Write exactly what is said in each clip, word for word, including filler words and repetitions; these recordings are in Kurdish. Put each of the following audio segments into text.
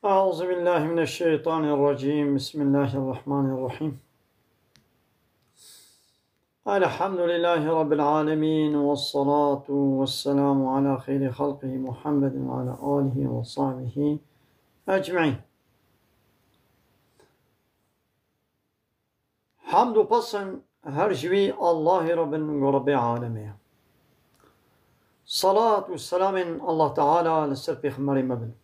أعوذ بالله من الشيطان الرجيم. بسم الله الرحمن الرحيم. الحمد لله رب العالمين، والصلاة والسلام على خير خلقه محمد وعلى آله وصحبه أجمعين. Hamd û pesn her ji wî Allahê re bin, ku Rebbê alemê ye. Salat û selamên Allah Teala li ser Pêxemberê me bin.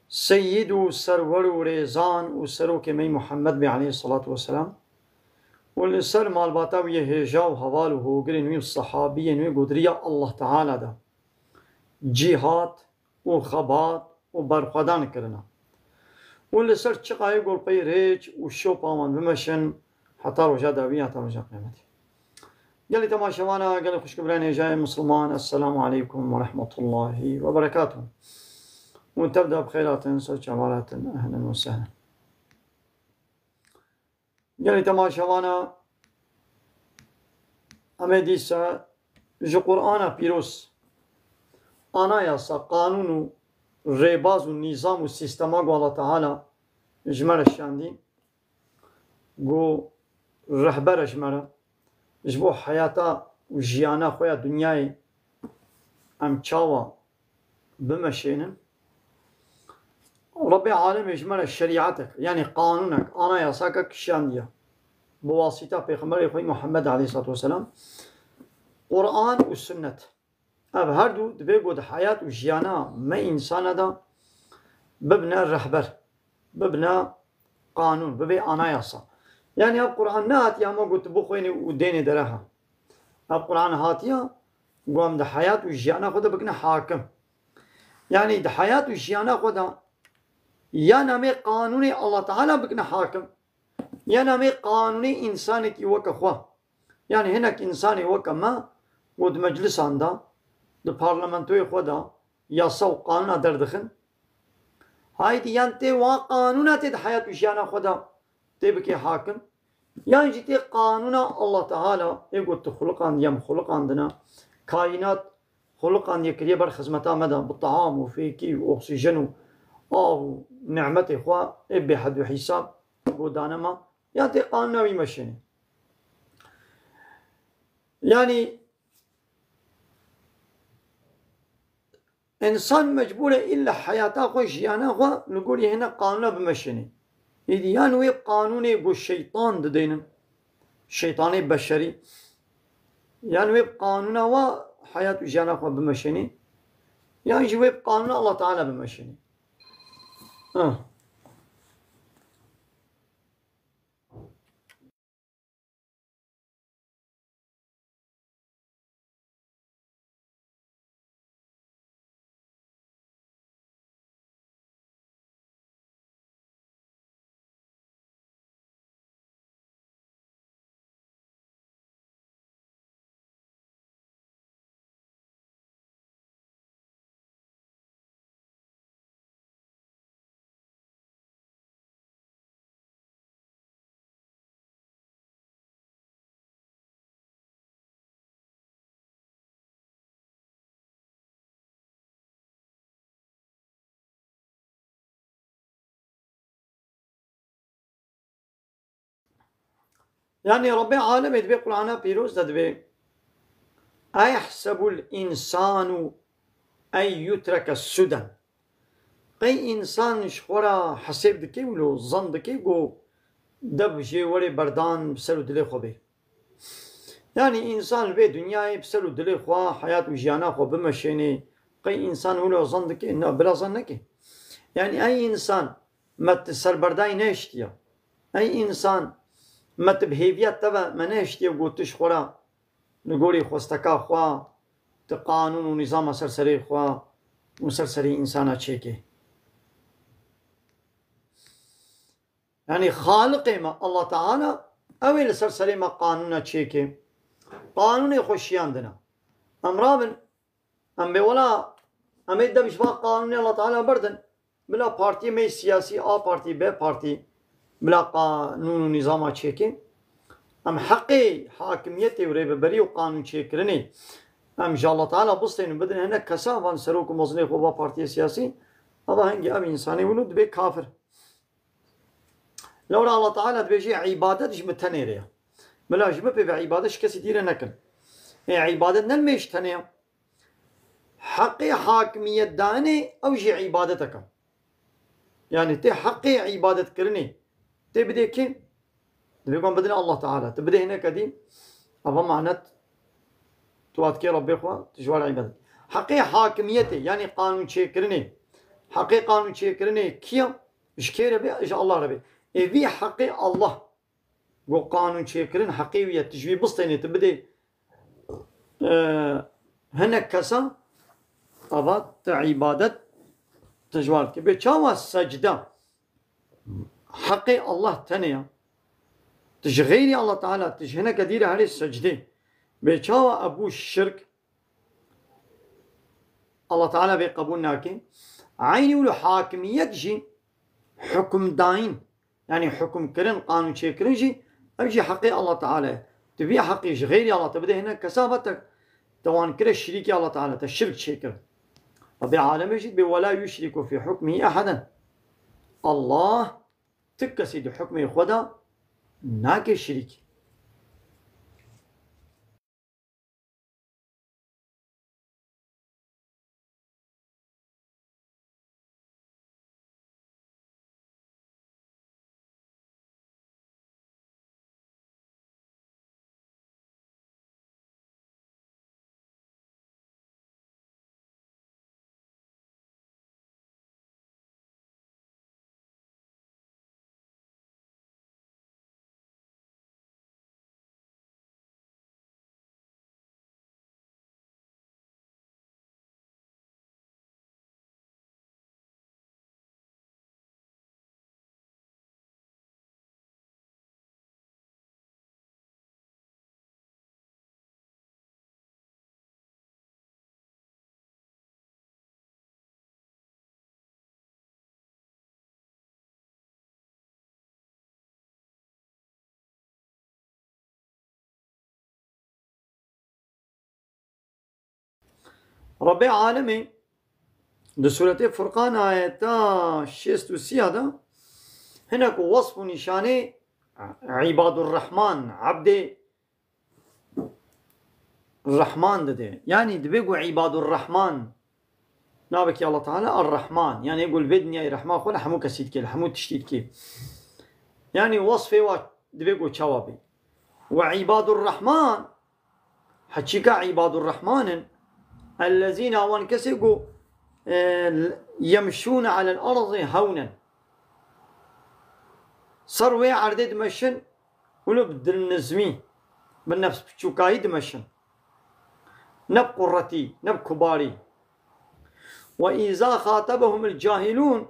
Seyyid û serwer û rêzan û serokê me yî Muhammed bê aleyhissalatu vesselam û li ser malbata wî yê hêja û heval û hogirên wî û sehabiyên wî godriya Allah Teala de cîhat û xebat û berxwedan kirina. Û li ser çiqayê golpeyê rêç û şopa wan bimeşin heta roja dawî, heta roja qiyametê. Gelî temaşevana, gelî xwişk û birayên hêjayê Misliman, Esselamu aleykum ve rahmetullahi ve berekatuh. Hûn tev de bi xêr hatin, ser çava hatin, ehlen ve sehlen. Gelî temaşevana, em ê dîsa ji Qur'ana pîroz, anayasa, qanûn û rêbaz û nîzam û sîstema ku Allah Teala ji me re şandî, ku rehber e ji me re, ji bo heyata û jiyana xwe ya dinyayê em çawa bimeşênin. Rebbê alemê ji me re şerîetek, yanî qanûnek, anayasake kişandiye. Bi wasîta Pêxemberê xwe Muhammed aleyhissalatu vesselam, Qur'an û Sunnet. Ev her du divê ku di heyat û jiyana me însana de bibine rehber, bibine qanûn, bibe anayasa. Yanî ev Qur'an nehatiye hema ku tu bixwênî û dênê dereha. Ev Qur'an hatiye ku em di heyat û jiyana xwe de bikine hakim. Yanî di heyat û jiyana xwe de ya namê qanûnê Allah Teala bikine hakim, ya namê qanûnê însanekî weke xwe. Yanî hinek însanê weke me ku di meclisan de, di parlamentoyê xwe de yasa û qanûna derdixin. Haydî yan tê wan qanûna tê di heyat û jiyana xwe de tê bike hakim, yan jî tê qanûna Allah Teala ê ku tu xuliqandiye, em xuliqandine, kaînat xuliqandiye kiriye ber xizmeta me de, bi teham û fêkî û oksîjen û av û nîmetê xwe ê bêhed û hîsab ku dane me, yan tê qanûna wî meşêne. Yanî însan mecbûr e îlla heyata xwe, jiyana xwe li gorî hinek qanûna bimeşêne. Êdî yan wê qanûnê ku şeytan didênin, şeytanê beşerî, yan wê qanûna wa heyat û jiyana xwe bimeşêne, yan jî wê qanûna Allah Teala bimeşêne. Ah. Yanî Rebbê alemê dibê Qur'ana pîroz de dibê: "Eyehsebul însanu en yutreke sudan." Qey însan ji xwe re hesêb dike wilo zan dike ku dev jê werê berdan bi ser û dilê xwe bê? Yanî însan li vê dinyayê bi ser û dilê xwe heyat û jiyana xwe bimeşênê, qey însan wilo zan dike? Na, bila zan neke. Yanî ey însan me tu serberdayî nehiştiye. Ey însan me tu bi hêviya te ve me nehiştiye ku tu ji xwe re li gorî xwesteka xwe, tu qanûn û nîzama ser serê xwe û ser serê însana çêkê. Yanî Xaliqê me, Allah Teala, ew ê li ser serê me qanûna çêkê. Qanûnê xwe şiyandine. Em rabin, em bê wela, em ê dev ji van qanûnê Allah Teala berdin. Bila partiyê me yê siyasî, A partî, B partî, bila qanûn û nîzama çêkê. Em heqê hakimiyetê û rêveberî û qanûn çêkirinê em ji Allah Teala bistên û bidin hinek kesa, van serok û mezinê xwe va partiyê siyasî, Ava hingî ev însanê wilo dibe kafir. Lewra Allah Teala dibêje, îbadet ji min tenê re ye. Bila ji min pê ve îbadet ji kesî dî re nekin. Ê îbadet ne li me ji tenê ye. Heqê hakimiyet danê ew jî îbadetek e. Yani tê heqê îbadetkirinê tê bidê kê? Divê wan bidin Allah Teala. Tu bidê hineke dî, ava manet tu wat kê Rabbê xwe, tu ji war îbadet. Heqê hakimiyetê, yani qanûnçêkirinê. Heqê qanûnçêkirinê kî ye? Ji kê re bê? Ji Allah re bê. Ê vî heqê Allah. Go qanûnçêkirin heqê wî ye. Tu ji wî bistênê, tu bidê, e, hinek kesa, ava te îbadet tu ji wan dikê. Bê çawa secde heqê Allah tenê ya? Tu ji xeyrî Allah Teala, tu ji hineke dî re herê secdê. Bê çawa ebû şirk Allah Teala bê qebûl nake? Eynî wilo hakimiyet jî, hukmdayîn, yani hukmkirin, qanûnçêkirin jî, ev jî heqê Allah Teala ye. Tu vî heqê ji xeyrî Allah te bidê hinek kesa, va te, te wan kire şirîkî Allah Teala, te şirk çêkir. Rabbê alemê jî dibê, "Wela yuşriku fî hukmihî eheden." Allah ti kesî di hukmê xwe de nake şirîk. Rabbê alemê di Sûretê Furqan ayeta şêst û sîya de hinek wesf û nîşanê Îbadur Rehman, Ebdê Rehman dide. Yanî dibê ku Îbadur Rehman, navekî Allah Teala Er-Rehman. Yanî ku li vê dinyayê rehma xwe li hemû kesî dike, li hemû tiştî dike. Yanî wesfê wa dibê ku çawa bê. Ve Îbadur Rehman, heçîka Îbadur Rehman in, ellezîne, wan kesê ku, e, yemşûne alel erdî hewnen. Ser wê erdê dimeşin, wilo bi dilnizmî, bi nefs biçûkayî dimeşin. Ne bi quretî, ne bi kubarî. Ve îza xatebehumul cahilûn,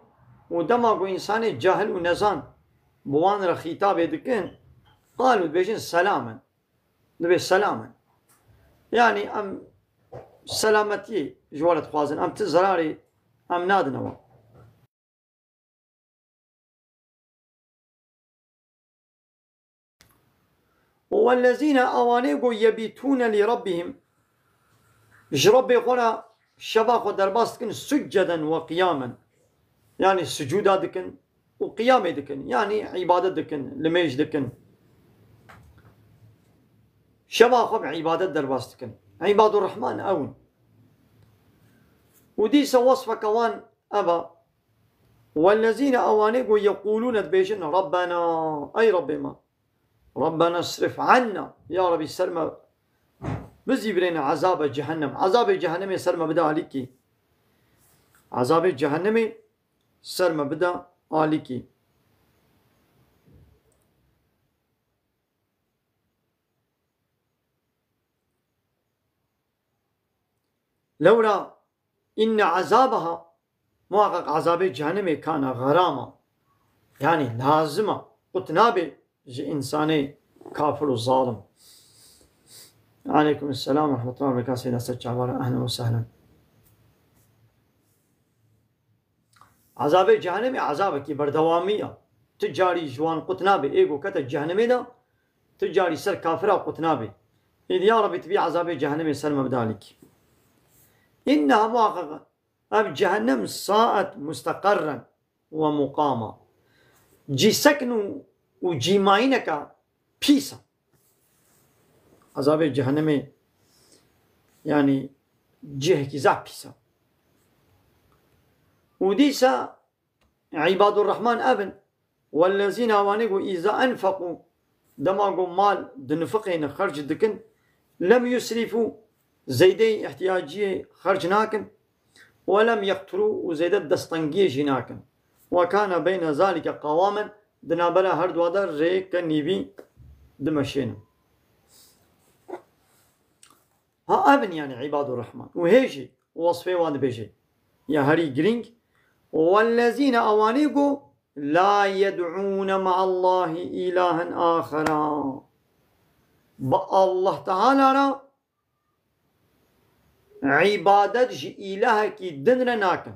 û dema ku însanê cahil û nezan bi wan re xîtabê dikin, qalû, dibêjin selamen. Dibê selamen. Yanî em selametiyê ji we re dixwazin, em ti zerarê em nadine we. Û wellezîne, ewanê ku yebîtûne lî rabbihim, ji Rabbê xwe re şeva xwe derbas dikin, succeden ve qiyamen. Yanî sucûda dikin û qiyamê dikin. Yanî îbadet dikin, limêj dikin. Şeva xwe bi îbadet derbas dikin. Îbadur Rehman ew in. Û dîsa wesfeke wan ev e. Wellezîne, ewanê ku yeqûlûne, dibêjin, Rabbena, ey Rabbê me. Rabbena srif anna. Ya Rabbî, ser me bizîvirêne ezabe cehennem. Ezabê cehennemê ser me bide alîkî. Ezabê cehennemê ser me bide alîkî. Lewra inne ezabeha, muhaqqeq ezabê cehennemê kana xerama. Yanî lazim e. Qut nabe ji însanê kafir û zalim. Aleykum selam ve rahmetullah ve berekatuhu. Seyda Sed Çavara, ehlen ve sehlen. Ezabê cehennemê ezabekî berdewamî ye. Tu carî ji wan qut nabe. Ê ku kete cehennemê de, tu carî ser kafira qut nabe. Êdî ya Rebî, tu vî ezabê cehennemê ser me bide alîkî. Înneha muhaqqeq Ev cehennem saet musteqerren ve muqama. Cî sekin û, û cî mayîneka pîs e. Ezabê cehennemê, yanî cihekî zaf pîs e. Û dîsa Îbadur Rehman ev in. Wellezîne, awanê ku îza enfeqû, dema ku mal dinifiqêne, xerc dikin, lem yusrîfû, zeydeyê îhtiyaciyê xerc nakin, we lem yeqtirû, û zêde destengiyê jî nakin. Ve kane beyne zalike qewamen, di navbera her dua de rêke nîvî dimeşênin. Ha, ev in, yanî, Îbadur Rehman. Û hê jî wesfê wan dibêje. Ya herî girîng, wellezîne, awanî ku la yed'ûne me'allahî îlahen axera. Bi Allah Teala re îbadet ji îlahekî din re nakin.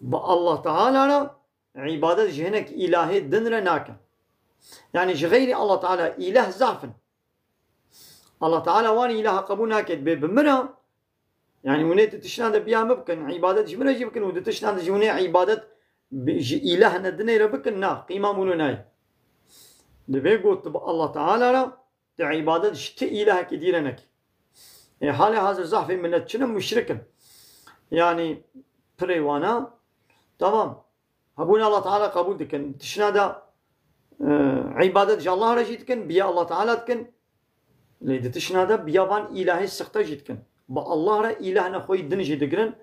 Bi Allah Teala re îbadet ji hinek îlahê din re nakin. Yanî ji xeyrî Allah Teala îlah zaf in. Allah Teala wan îlaha qebûl nake, dibê bi min re, yanî hûn ê di tiştan de biya min bikin, îbadet ji min re jî bikin û di tiştan de jî hûn ê îbadet bi, ji îlahine dinê re bikin, na, qîma min û nayê. Dibê got tu bi Allah Teala re, tu îbadet ji ti îlahekî dî re nekî. Ê, halê hazir zafê milet çi ne, muşrik in. Yanî pirê wana, tamam. Hebûn Allah Teala qebûl dikin. Tişna de, e, îbadet ji Allah re jî dikin, biya Allah Teala dikin. Lê di tişna de biya van îlahê sixte jî dikin. Bi Allah re îlahne xwe yî din jî digirin.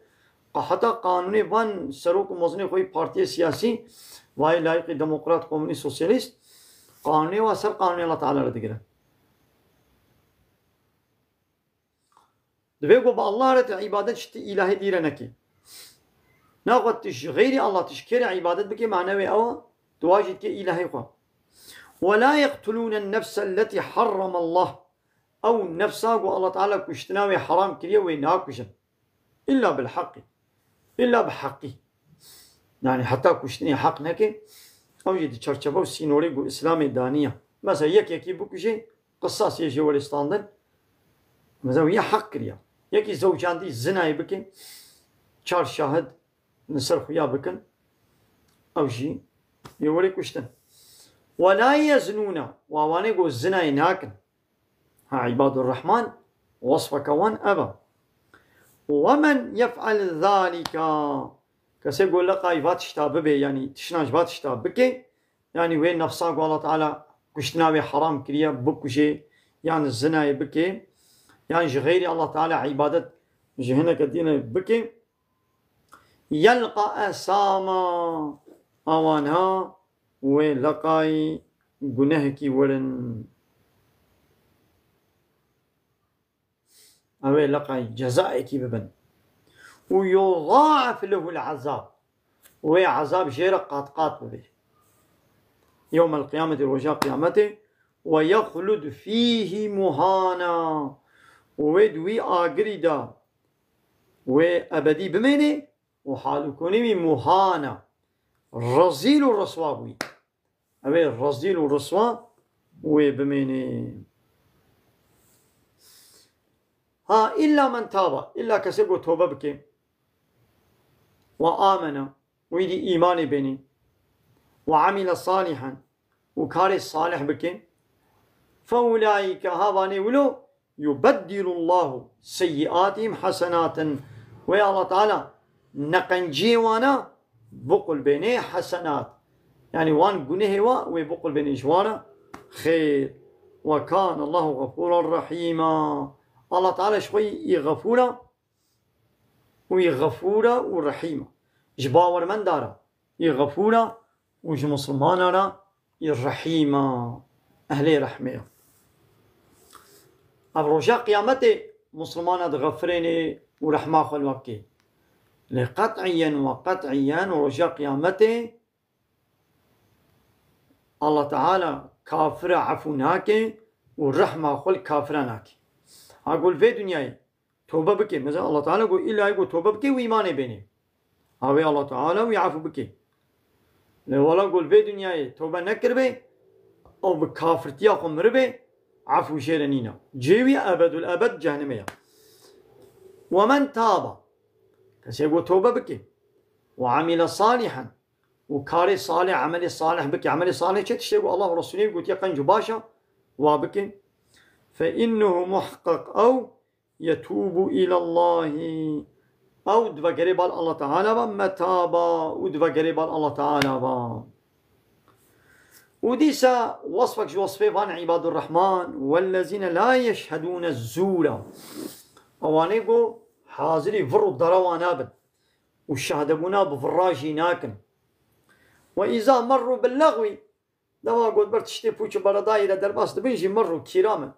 Qa heta qanûnê van serok û mezinê xwe yî partiyê siyasî, vayê layîqî demokrat, komûnîst, sosyalîst, qanûnê wa ser qanûnê Allah Teala re digirin. Divê ku bi Allah re tu îbadet ji ti îlahê dî re nekî. Naxwe tu ji xeyrî Allah, tu ji kê re îbadet bikê, mane wê ew e, tu wa jî dikê îlahê xwe. Ve la yeqtulûne nefse lletî harramallah. Ew nefsa ku Allah Teala kuştina wê heram kiriye, wê nakujin. Îlla bil heqî. Îlla bi heqî. Yani heta kuştinê heq neke, ew jî di çarçeva û sînorê ku Îslamê daniye. Mesela yek yekî bikuje, qisas yê jê were standin. Mesela wî heq kiriye. Yekî zewcandî zinayê bike, çar şahid li ser xuya bikin, ew jî yê were kuştin. Ve la yeznûne, û awanê ku zinayê nakin. Ha, îbadur Rehman, wesfeke wan ev e. Ve men yef'el zalika, kesê ku leqay va tişta bibe, yanî tişna ji va tişta bike, yanî wê nefsa ku Allah Teala kuştina wê heram kiriye, bikuje, yan zinayê bike, yan ji xeyrî Allah Teala îbadet ji hineke dîne bike, yelqa esama, awanha wê leqay gunehekî werin. Ew ê leqay cezayekî bibin. Û yudaef lehul azab. Wê azab jê re qat qat bibe. Yewmel qiyameti, roja qiyametê. Ve yexlud fîhî muhana. Û wê di wî agirî de wê ebedî bimêne û hal û konê wî muhana. Rezîl û riswa bûyî. Ew ê rezîl û riswa wê bimêne. Ha, îlla men taba, îlla kesê ku tobe bike. Ve amene, wî dî îmanê bênî. Ve amile salihan, û karê salih bike. Fe ulaîke, ha vanê wilo, yubeddilullahu seyyiatihim hasenatin. Wê Allah Teala neqenciyê wana biqulbênê hesenat. Yanî wan gunehê wa wê biqulbênê ji wana xêr. Ve kane Allahu xefûran rehîma. Allah Teala ji xwe yî xefûr e û yî xefûr e û rehîm e. Ji bawermenda re yî xefûr e û ji misilmana re yî rehîm e, ehlê rehmê ye. Ev roja qiyametê misilmana dixefirênê û rehma xwe li we bikê. Lê qet'iyen ve qet'iyen roja qiyametê Allah Teala kafira efû nake û rehma xwe li kafira nake. Ha ku li vê dinyayê tobe bike. Mesela Allah Teala got, îlayê got tobe bike û îmanê bênê. Ha wê Allah Teala wî efû bike. Lê wela got vê dinyayê tobe nekiribe, ew bi kafirtiya xwe miribe, efû jê re nîne. Cihê wî ebedul ebed cehennemê ye. Ve men taba. Kesê ku tobe bike. Ve amile salihan. Û karê salih, emelê salih bike. Emelê salih çi? Tiştê ku Allah û Resulê gotiye qenc û baş e, wa bike. Fe innehu muhqaq ew yetûbu îlallahî. Ew divegerê bal Allah Teala ve, metaba, û divegerê bal Allah Teala ve. Û dîsa wesfek ji wesfê van îbadur Rehman, wellezîne la yeşhedûne zûra. Ewanê ku hazirî vir û dera wan nabin û şahdebûna bi virra jî nakin. Ve îza merrû bil lexwî, dema got ber tiştê pûç û beredayî re derbas dibin jî merrû kîram in.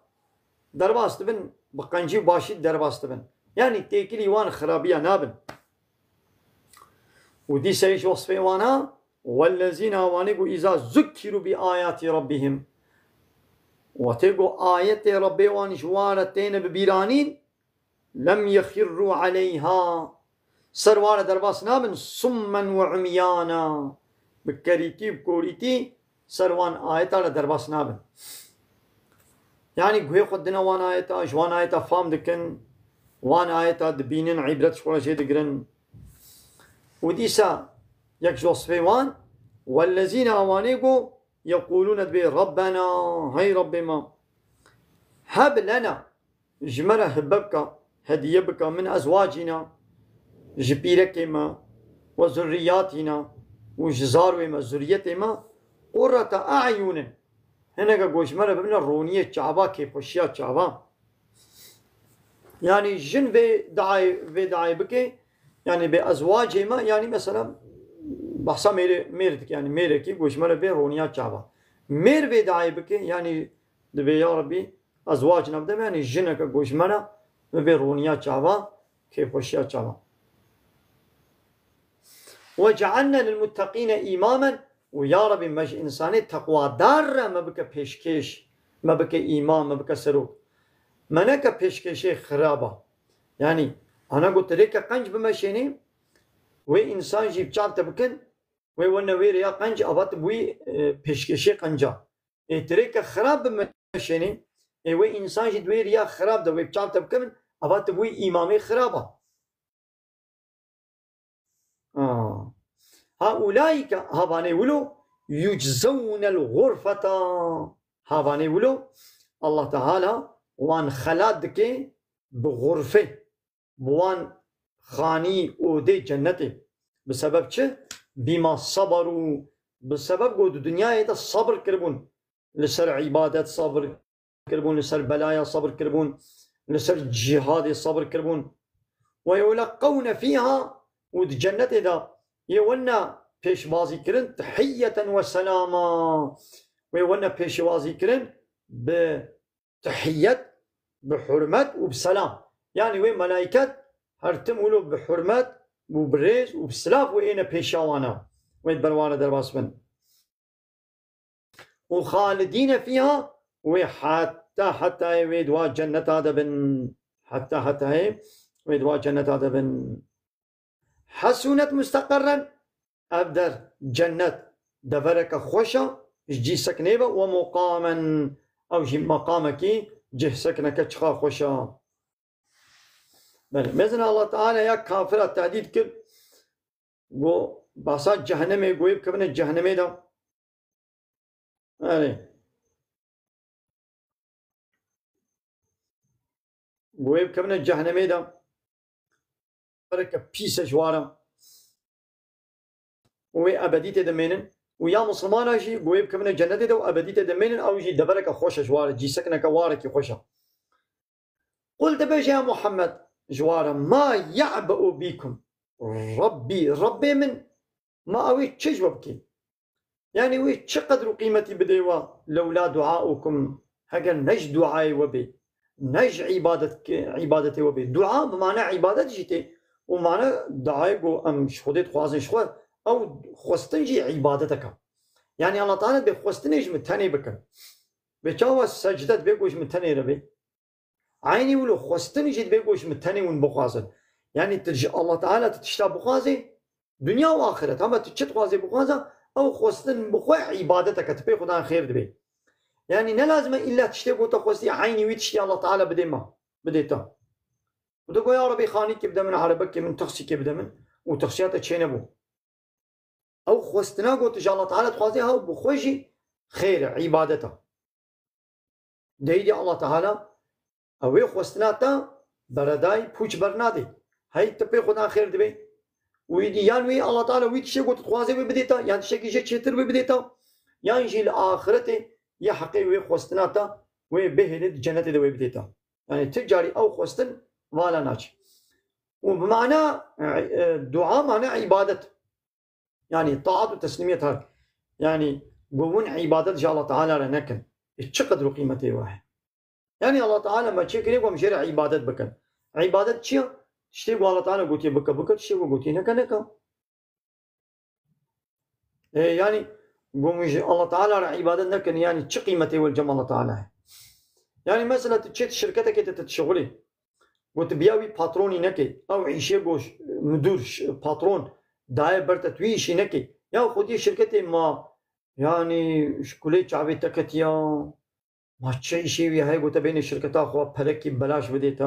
Derbas dibin, bi qencî û başî derbas dibin. Yanî têkilî wan xirabiya nabin. Û dîsa ji wesfê wan a, wellezîne ewanê ku îza zukkîrû bi ayatî rabbihim. Wextê ku ayetê Rabbê wan ji wan re têne bibîranîn, lem yexirrû aleyha. Ser wan re derbas nabin, summen ve umyana. Bi kerîtî, bi korîtî ser wan ayeta re derbas nabin. Yanî guhê xwe dine wan ayeta, ji wan ayeta fam dikin, wan ayeta dibînin, îbret ji xwe re jê digirin. Û dîsa yek ji wesfê wan, wellezîne ewanê ku yeqûlûne dibê Rabbena, hey Rabbê me, heb lena, ji me re hibe bike, hediye bike, min ezwacîna, ji pîrekê me, we zurriyatîna û ji zarwê me, zurriyetê me, qurrete a'yunin. Hineke ku ji me re bibine roniyê çava, kêfxweşiya çava. Yanî jin vê diayê, vê diayê bike, yanî bê ezwacê me, yanî mesela behsa mêrê, mêr dike, yanî mêrekî ku ji me re bê roniya çava. Mêr vê diayê bike, yanî dibê ya Rebî, ezwacna bide me, yanî jineke ku ji me re bibe roniya çava, kêfxweşiya çava. Ve cealne lil mutteqîne îmamen, û ya Rebî me ji însanê teqwadar re me bike pêşkêş, me bike îmam, me bike serok. Me neke pêşkêşê xiraba. Yanî, ana got rêke qenc bimeşênê, wê însan jî çav te bikin, wê wene wê rêya qenc, ava tu bûyî, e, pêşkêşê qenca. Ê tu rêke xirab bimeşênê, ê wê însan jî di wê riya xirab de wê bi çav te bikirin, ava tu bûyî îmamê xirab a. Aa. Ha ulaîke, havanê wilo, yuczewne l-ğurfeta. Havanê wilo, Allah Teala wan xelat dike bi ğurfê. Bi wan xanî odê cennetê. Bi sebeb çi? Bîma saberû. Bi sebeb ku di dinyayê de sabir kiribûn. Li ser îbadet sabir kiribûn, li ser belaya sabir kiribûn, li ser cîhadê sabir kiribûn. Ve yulqewne fîha, û di cennetê de yê wene pêşwazî kirin, tehiyyeten ve selama. Wê wene pêşwazî kirin bi tehiyyet, bi hurmet û bi selam. Yanî wê melayket her tim wilo bi hurmet û bi rêz û bi silav wê êne pêşiya wana. Wê di ber wana derbas bin. Û xalidîne fîha, wê heta hetayê wê di wa cenneta de bin. Heta hetayê wê di wa cenneta de bin. Hesunet musteqerren, ev der, cennet, devereke xweş e, ji cî sekinê ve, we muqamen, ew jî meqamekî, cih sekineke çiqa xweş e. Belê, mêzin Allah Teala ya kafira tehdîd kir, got, behsa cehennemê, got, wê bikevine cehennemê de. Erê. Got, wê bikevine cehennemê de. Devereke pîs e ji wara. Û wê ebedî tê de mênin. Û ya misilmana jî, got, wê bikevine cennetê de û ebedî tê de mênin, ew jî devereke xweş e ji wara, cîsekineke warekî xweş e. Qul, dibêje ya Muhammed ji wara, ma ye'be'u bîkum Rabbî, Rabbê min, ma ew ê çi ji we bike? Yanî wê çi qedr û qîmetî bidê we, lewla duaukum, heger ne ji duayê we bê, ne ji îbadet, îbadetê we bê. Dua bi mane îbadet jî tê û mane duayê ku em ji Xwedê dixwazin ji xwe, ew xwestin jî îbadetek e. Yanî Allah Teala dibê xwestinê ji min tenê bikin. Bê çawa secde dibê ku ji min tenê re bê? Eynî wilo xwestin jî dibê ku ji min tenê hûn bixwazin. Yanî tu ji Allah Teala tu tişta bixwazê, dinya û axiret, hema tu çi dixwazê bixwaza, ew xwestin bi xwe îbadeteke, tu pê Xudan xêr dibê. Yanî ne lazim e îlla tiştê ku te xwestî eynî wî tiştî Allah Teala bidê me, bidê te. Û tu got, "Ya Rebî, xanîkê bide min, erebekê min, texsîkê bide min." Û texsiya te çênebû. Ew xwestina got ji Allah Teala dixwaze, hew bi xwe jî xêr e, îbadet e. Deyî dî Allah Teala ew ê xwestina te beredayî pûç bernadê. Hey tu pê xwedan xêr dibê. Û îdî yan wî Allah Teala wî tiştê got dixwaze wê bidê te, yan tiştekî jê çêtir wê bidê te, yan jî li axiretê yê heqê wê xwestina te wê bihêlê di cenetê de wê bidê te. Yani ti carî ew xwestin vala naçe. Û bi mana, e, e, dua mane îbadet. Yani taat û teslîmiyet her. Yani go hûn îbadet ji Allah Teala re nekin. E, çi qedr û qîmetê we heye? Yani Allah Teala me çêkirê ku em jê re îbadet bikin. Îbadet çi ye? Tiştê ku Allah Teala gotiye bike, bike, tiştê ku gotiye neke, neke. E, yani, ku min ji Allah Teala re îbadet nekin, yani çi qîmetê we li cem Allah Teala ye? Yani mesela tu çê tu şirketekê te, tu dişixulî. Ku tu biya wî patronî nekê. Ew îşê ku ş-, müdür, ş-, patron daye ber te, tu wî îşî nekê. Ya xwediyê şirketê ma, yani ji kulê çavê te ketiya. Ma çi îşê wî heye ku te bênê şirketa xwe perekî belaş bidê te?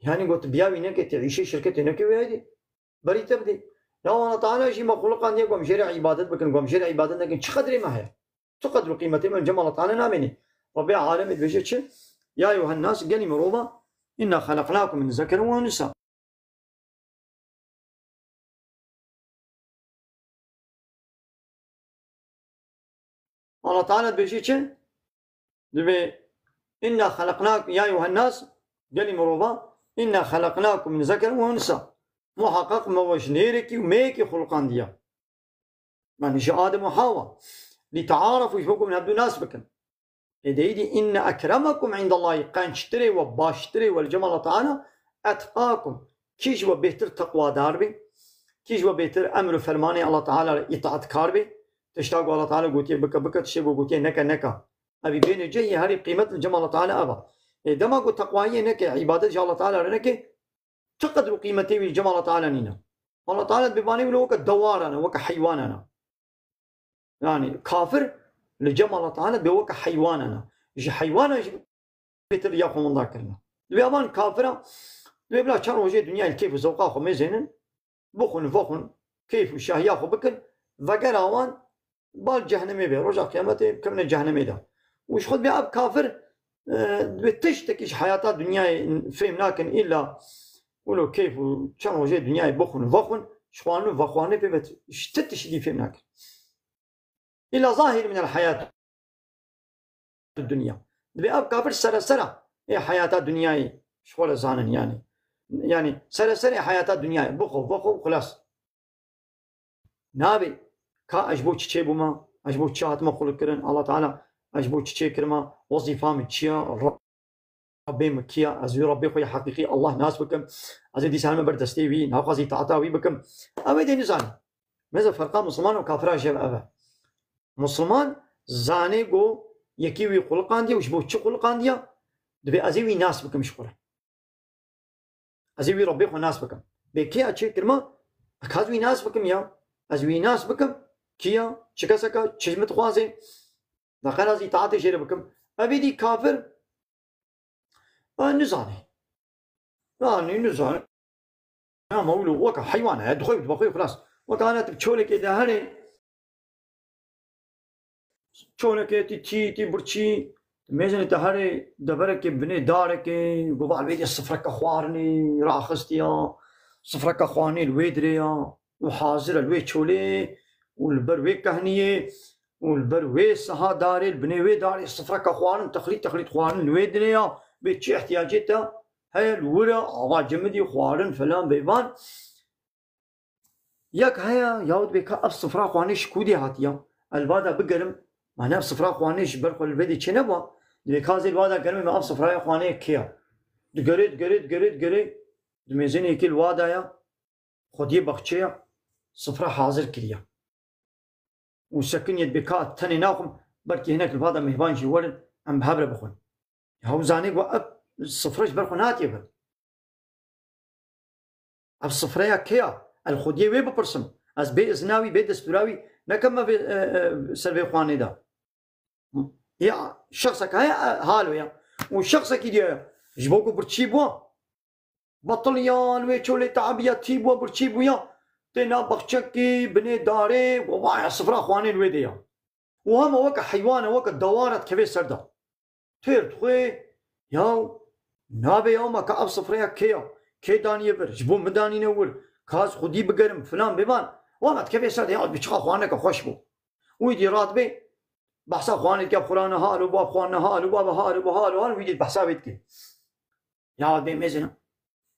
Yani ku tu biya wî nekê, tu îşê şirketê nekê wê heye. Berî te bidê. Ya Allah Teala jî me xuliqandiye ku em jê re îbadet bikin, ku em jê re îbadet nekin. Çi qedrê me heye? Tu qedr û qîmetê me cem Allah Teala namênê. Rabbê alemê dibêje çi? Ya eyyuhen nas, gelî mirova, inna xelaqnakum min zekerin ve unsa. Allah Teala dibêje çi? Dibê, "Inna xelaqnakum, ya eyyuhen nas, gelî mirova, inna xelaqnakum min zekerin ve unsa." Muhaqqaq me we ji nêrekî û meyekî xuliqandiye. Yani ji Adem û Hawa. Li te'arafu, ji bo ku hûn hevdu nas bikin. Ê deyî dî, "Inne ekremekum indallahî", qençtirê we, baştirê we li cem Allah Teala, "etqakum", kî ji we bêhtir teqwadar be, kî ji we bêhtir emr û fermanê Allah Teala re îtaatkar be, tişta ku Allah Teala gotiye bike, bike, tiştê ku gotiye neke, neke. Evî bêne cihê herî qîmet li cem Allah Teala ev e. Ê dema ku teqwayiyê neke, îbadet ji Allah Teala re neke, çi qedr û qîmetê wî li cem Allah Teala nîne. Allah Teala bi vanê wilo weke dewaran e, weke heywanan e. Yani kafir li cem Allah Teala bê weke heywanan e. Ji heywanan jî bêtir ya xwe winda kirine. Dibê avan kafira, dibê bila çend rojê dinyayê li keyf û zewqa xwe mêzênin, bixwin, vexwin, keyf û şahiya xwe bikin, vegera wan bal cehennemê bê. Roja qiyametê bikevine cehennemê de. Û ji xwe dibê ev kafir, e, dibê tiştekî ji heyata dinyayê fêm nakin, îlla wilo keyf û çend rojê dinyayê bixwin, vexwin, ji xwarin û vexwarinê pê ve ji ti tiştî dî fêm nakin. Îla zahir min el hayat dunya. Dibê ev kafir seresera ê heyata dinyayê ji xwe re zanin yani. Yani sereserê heyata dinyayê. Bixwe, vexwe û xilas. Nabê. Ka ez ji bo çi çêbûma? Ez ji bo çi hatime xulikirin? Allah Teala ez ji bo çi çêkirima? Wezîfa min çi ye? Rabbê min kî ye? Ez wî Rabbê xwe yê heqîqî Allah nas bikim. Ez ê dîsa heme ber destê wî, naxwazî taata wî bikim. Ew ê dê nizane. Mêze ferqa Musliman û kafira ji ev e. Musliman zanê ku yekî wî xuliqandiye û ji bo çi xuliqandiye, dibê ez ê wî nas bikim ji xwe re. Ez ê wî Rebbê xwe nas bikim. Bê kê ya çê kirma? Ez ka ez wî nas bikim ya. Ez wî nas bikim. Kî ya? Çi keseka? Çi ji min dixwaze? Daqen ez îtaatê jê re bikim. Ev êdî kafir, e, nizane. Yanî nizane. Ama wilo weke heywan e, dixwe bi xwe xilas. Weke ana tu bi çolekê de herê, çolekê tî tî, tî birçî, mêzên te herê deverekê binê darekê, gova wê de sifreke xwarinê raxistiya, sifreke xwarinê li wê dirê ya, û hazir e li wê çolê, û li ber wê kehniyê, û li ber wê siha darê, li binê wê darê sifreke xwarin, texlît texlît xwarin li wê dirê ya, bê çi ihtiyacê te heye li wir e, ava cimidî, xwarin, filan, bêvan. Yek heye, yahut bê ka ev sifra xwanê ji kûdê hatiya? Ez li va de bigerim, mane ev sifra xwanê ji ber xwe li vê dê çênebû. Dibê ka ez ê li va de gerim, me ev sifraya xwanê kê ye? Digerê, digerê, digerê, digerê, di mêzênê yekê li wa de ye, xwediyê baxçê ye, sifra hazir kiriye. Û sekiniyê dibê ka tenê naxwim, belkî hinek li va de mêvan jî werin, em bi hev re bixwin. Ya ew zanê ku ev sifre ji ber xwe nehatiye vir. Ev sifreya kê ya? Ez li xwediyê wê bipirsim. Ez bê izna wî, bê destûra wî nekeme vê, e, e, ser vê xwanê de. Ya şexsek heye, e, halo ya. Û şexsekî diye ji bo ku birçî bû. Betiliya, li wê çolê tebiya, tî bûya, birçî bûya. Tê nav baxçekî, binê darê, we vaya sifra xwanê li wê de ya. Û hema weke heywane, weke dewara dikevê ser de. Têr dixwê, yaw, nabe yaw, ma ka ev sifreya kê ya? Kê daniye vir? Ji bo min danîne wir? Ka ez xwedî bigerim, filan bêvan. Wana dikevê ser de, ya, bi çiqa xwaneke xweş bû. Wî dî radibê, behsa xwanê dike, Qur'ana hal û bab xwanine hal û baba hal û ba hal û hal, wî dî behsa wê dike. Ya, dê mêzin.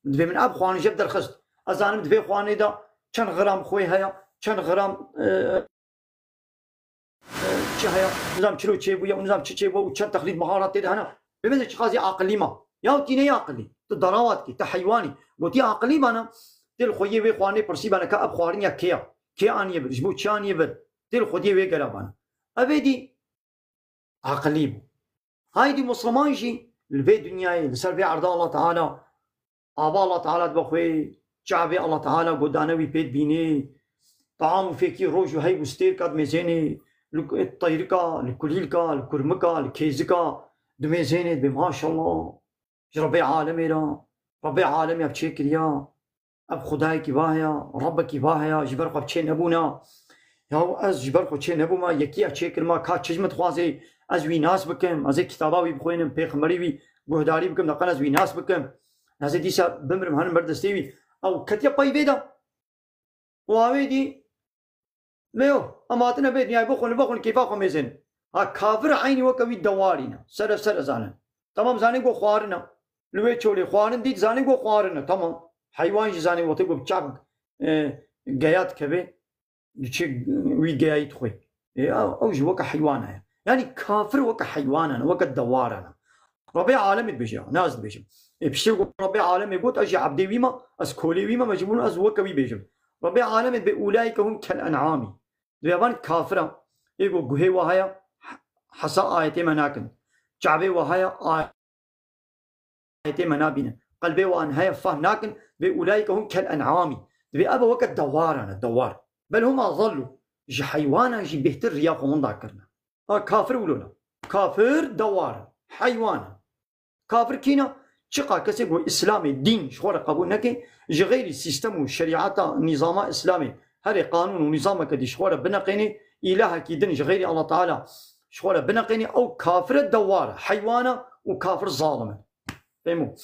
Divê min ev xwanin jê derxist. Ez zanim divê xwanê de çend gram xwê heye, çend gram, e, e, çi heye, nizam çilo çêbûye û nizam çi çêbûye û çend texlît baharat tê de hene. Bê mêzin çiqasî aqilî ma. Ya tî ne aqilî. Tu derawa dikî, tu heywanî. Gotî aqilî bana, tê li xweyê wê xwarinê pirsî bana ka ev xwarin ya kê ya? Kê aniye vir? Ji bo çi aniye vir? Tê li xwediyê wê gera bana. Ev êdî aqilî bû. Haydî Musliman jî li vê dinyayê, li ser vê erda Allah Teala, ava Allah Teala dibe xwê, çavê Allah Teala godane wî pê dibînê, taam û fêkî roj û heyv û stêrka dimêzênê, li ku-, teyrika, li kulîlka, li kurmika, li kêzika dimêzênê, dibê maşallah. Ji Rebê alemê re, Rebê alemê ev çêkiriya. Ev Xwedayekî va heye, Rebekî va heye, ji ber xwe bi çê nebûna. Ya ez ji ber xwe çê nebûma, yekî ev çêkirma, ka çi ji min dixwazê, ez wî nas bikim, ez ê kitaba wî bixwînim, pêxemberî wî guhdarî bikim, deqen ez wî nas bikim. Ez ê dîsa bimirim, herim ber destê wî. Ew ketiye pey vê de. Û awê dî, me yo, em hatine vê dinyayê bixwin, bixwin, kêfa xwe mêzin. Ha, kafir eynî weke wî dewarî ne. Sere sere zanin. Tamam, zanî ku xwarin e. Li wê çolê xwarin dît, zanî ku xwarin e. Tamam. Heywan jî zanî wextê ku bi çav, e, geya dikeve, diçe wî geyayî dixwe. Ê, ew, ew jî weke heywana ye. Yanî kafir weke heywana ne, weke dewara ne. Rebê alemê dibêje, ne ez dibêjim. Ê, piştî ku Rebê alemê got, ez jî ebdê wî me, ez kolê wî me, mecbûr ez weke wî bêjim. Rebê alemê dibê, "Ulaîke hum kel en'amî." Dibê van kafira, ê ku guhê wa heye, hesa ayetê me nakin. Çavê wa heye, ayetê me nabînin. Qelbê wan heye, fehm nakin. Dibê, "Ulaîke hum kel en'amî." Dibê, ev weke dewaran e, dewar. "Bel hum adallu." Ji heywanan jî bêhtir riya xwe winda kirine. Ha, kafir wilo ne. Kafir dewar e, heywan e. Kafir kî ne? Çiqa kesê ku Îslamê dîn ji xwe re qebûl neke, ji xeyrî sîstem û şerîeta nîzama Îslamê herê qanûn û nîzameke dî ji xwe re bineqênê, îlahekî din ji xeyrî Allah Teala ji xwe re bineqênê, ew kafir e, dewar e, heywan e û kafir zalim e. Fehmo.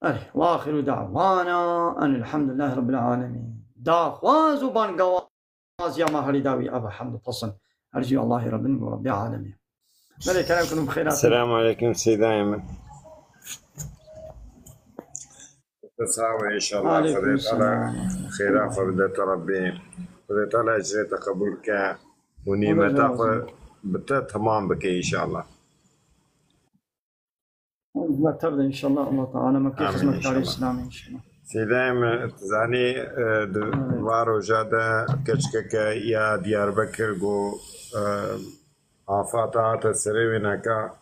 Erê, ve axiru da'wana enilhamdülillahi rabbil alemin. Daxwaz û bangawaz ya me herî dawî, ev e hemd û pesin. Her jî Allahê Rabbin û Rabbê alemê. Belê kerem kin û bi xêra. Selamun aleyküm seydayê min. Te sax be, înşallah. Aleyküm Xwedê Teala selam. Xêra xwe bide te Rabbî. Xwedê Teala ecrê te qebûl ke û nîmeta xwe bi te temam bike înşallah. Hizmettar de inşallah Allah Teala me kê Amîn xizmetkarê inşallah. Îslamê inşallah. Seyda em, tu zanî, e, di Evet. va roja de keçkeke ya Diyarbekir got, e, afata hate serê wê neka,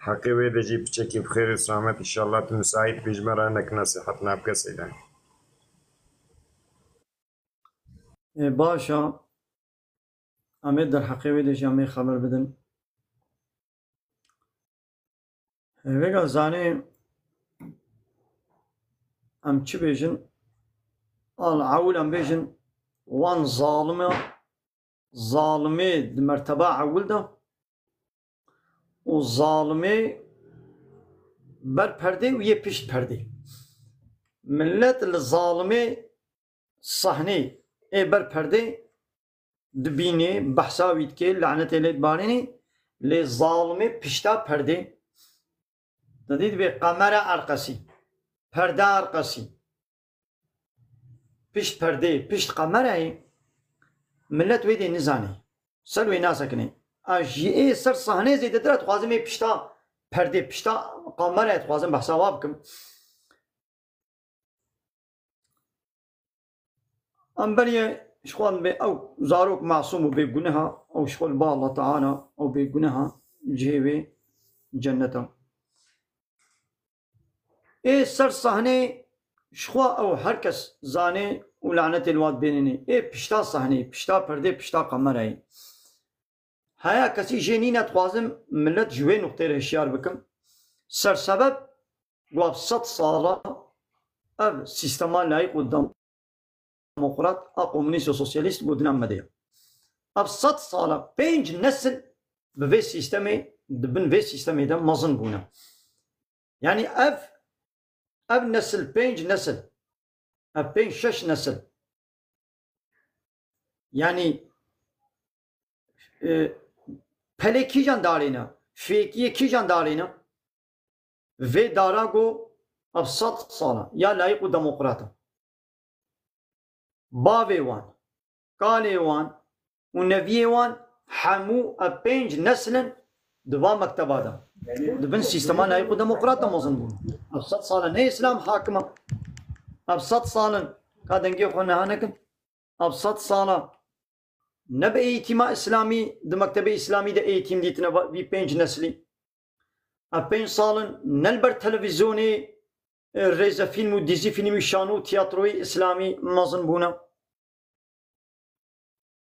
heqê wê de jî piçekî bi xêr û selamet inşallah tu misaît bî ji me re hinek nesîhet nabke Seyda. Ê, baş e. Em ê derheqê wê de jî em ê xeber bidin. Ê, vêga zanê em çi bêjin? Al ewil em bêjin wan zalim e, zalimê di merteba ewil de û zalimê ber perdê û yê pişt perdê. Millet li zalimê sahnê ê ber perdê dibînê, behsa wî dikê, lanetê lê dibarînê, lê zalimê pişta perdê, didî dibê qemera erqesî, perda erqesî. Pişt perdê, pişt qemerayê, millet wê dê nizanê. Ser wê nasekinê. A jî ê ser sahnê zêdetir e, dixwazim ê pişta perdê, pişta qemerayê dixwazim behsa wa bikim. Em berê ji xwe dibê ew zarok masûm û bêguneh e, ew ji xwe li ba Allah Teala ew bêguneh e, cihê wê cennet e. Ê ser sahnê ji xwe ew her kes zanê û lanetê li wan bênînê. Ê pişta sahnê, pişta perdê, pişta kamerayê. Heya kesî jê nîne, dixwazim millet ji wê nuqtê re hişyar bikim. Sersebeb, got sed sala ev sîstema layîk û demokrat a komûnîst û sosyalîst got dina me de ye. Ev sed sala pênc nesil bi vê sîstemê, di bin vê sîstemê de mezin bûne. Yanî ev, ev nesil, pênc nesil, ev pênc şeş nesil, yanî, e, pelê kîjan darê ne, fêkiyê kîjan darê ne, vê dara ku ev sed sala ya layîk û demokrat e. Bavê wan, kalê wan û neviyê wan hemû ev pênc neslin di va mekteba de, di bin sîstema layîk û demokrat de mezin bûn. Ev sed sal e ne Îslam hakim e. Ev sed sal in, ka dengê xwe niha nekin. Ev sed sal e ne bi eğîtîma Îslamî, di mektebê Îslamî de eğîtîm dîtine va-, vî pênc neslî. Ev pênc sal in ne li ber televîzyonê, e, rêzefîlm û dîzîfîlm û şano û tiyatroyê Îslamî mezin bûne.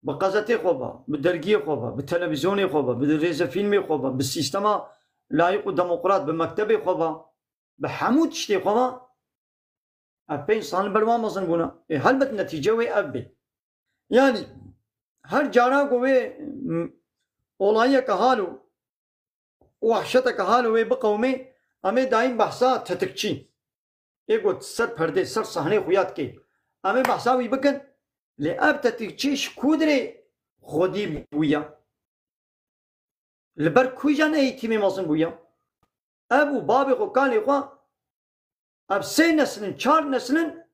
Bi qezetê xwe ve, bi dergiyê xwe ve, bi televîzyonê xwe ve, bi rêzefîlmê xwe ve, bi sîstema layîk û demokrat, bi mektebê xwe ve, bi hemû tiştê xwe ve, ev pênc sal li ber wan mezin bûne. Ê, helbet netîce wê ev bê. Yanî her cara ku wê, m, olayeke halo, wehşeteke halo wê biqewimê, em ê dayîn behsa tetikçî. Ê got ser perdê, ser sahneyê xuya dikê. Em ê behsa wî bikin, lê ev tetikçî ji ku dirê xwedî bûye? Li ber kûjan eğîtîmê mezin bûye? Ev û bavê xwe, kalê xwe, ev sê neslin, çar neslin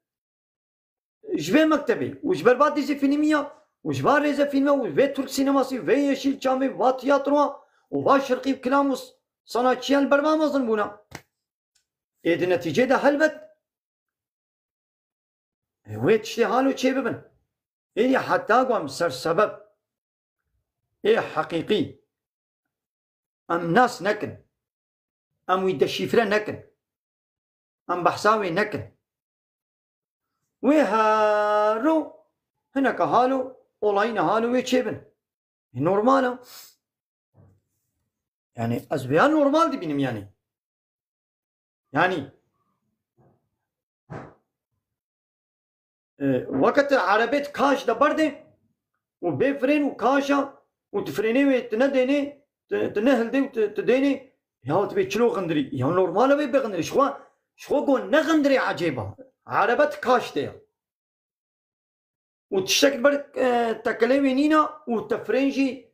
ji vê mektebê û ji ber va dîzî fîlmiya û ji va rêzefîlme û vê Türk sînemasî, vê Yeşîlçamê, va tiyatroa û va şirqî û kilam û sanatçiya li ber va mezin bûne. Ê di netîcê de helbet Ê wê tiştê halo çêbibin. Êdî heta ku em sersebeb ê heqîqî em nas nekin, em wî deşîfre nekin, em behsa wê nekin. Wê hero hineke halo, olayîne halo wê çêbin. E, normal e. Yani ez vêya normal dibînim yani. Yani, e, weke tu erebê di kaş de berdê û bê frên û kaşa û tu frênê wê tu nedênê, tu, tu nehildê û tu, tu dênê, ya tu bê çilo xindirî. Ya normal e wê bixindirî. Ji xwe, ji xwe got nexindirê ecêba. Erebe di kaş de ya. Û tiştek li ber, e, tekelê wê nîna û te firên jî,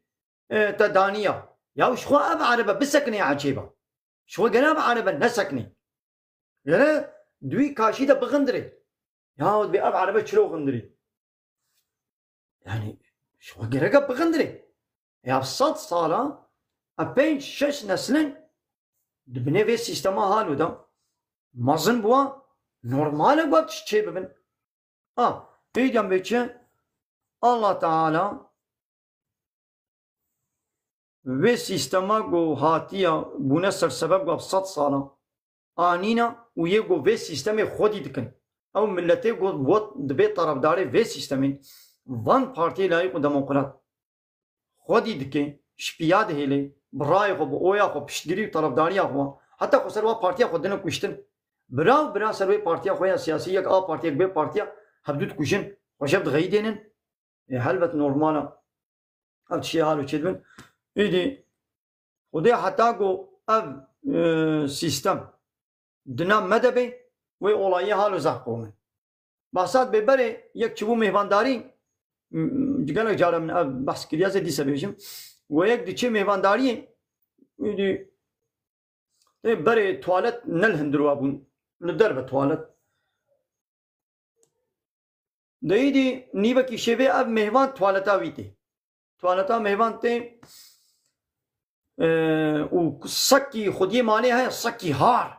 e, te daniya. Ya ji xwe ev erebe bisekinê ecêba. Ji xwe gere ev erebe nesekinê. Gere di wî kaşî de bixindirê. Ya dibê ev erebe çilo xindirî. Yani ji xwe gereke bixindirê. Ya sed sala, e, pênc şeş neslin di binê vê sîstema halo de mezin bûwa, normal e ku ev tişt çêbibin. Ha, êdî em bê çi? Allah Teala vê sîstema ku hatiye bûne sersebeb ku ev sed sala anîne û yê ku vê sîstemê xwedî dikin. Ew miletê ku wet dibê tarafdarê vê sîstemê, van partiyê layîk û demokrat xwedî dike, ji piya dihêle, bi rayê xwe, bi oya xwe, piştgirî û tarafdariya xwe, heta xwe ser wa partiya xwe dine kuştin. Bira û bira ser wê partiya xwe ya siyasî, yek a partiyek bê partiya, hevdû dikujin, xwe ji hev dixeyidênin. E, helbet normal e. Ev tiştê halo çêdibin. Îdî Xwedê heta ku ev, e, sîstem di nav me de be, wê olayê halo zehf qewime. Behsa dibê berê yek çibû mêvandarî, m-, gelek cara min ev behs kiriye, ez ê dîse bêjim. We yek diçê mêvandariyê, êdî, ê berê tuwalet ne li hundir wa bûn, li derve tuwalet. Di êdî nîvekî şevê ev mêvan tuwaleta wî tê. Tuwaleta mêvan tê, e, û sekî xwediyê malê heye, sekî har.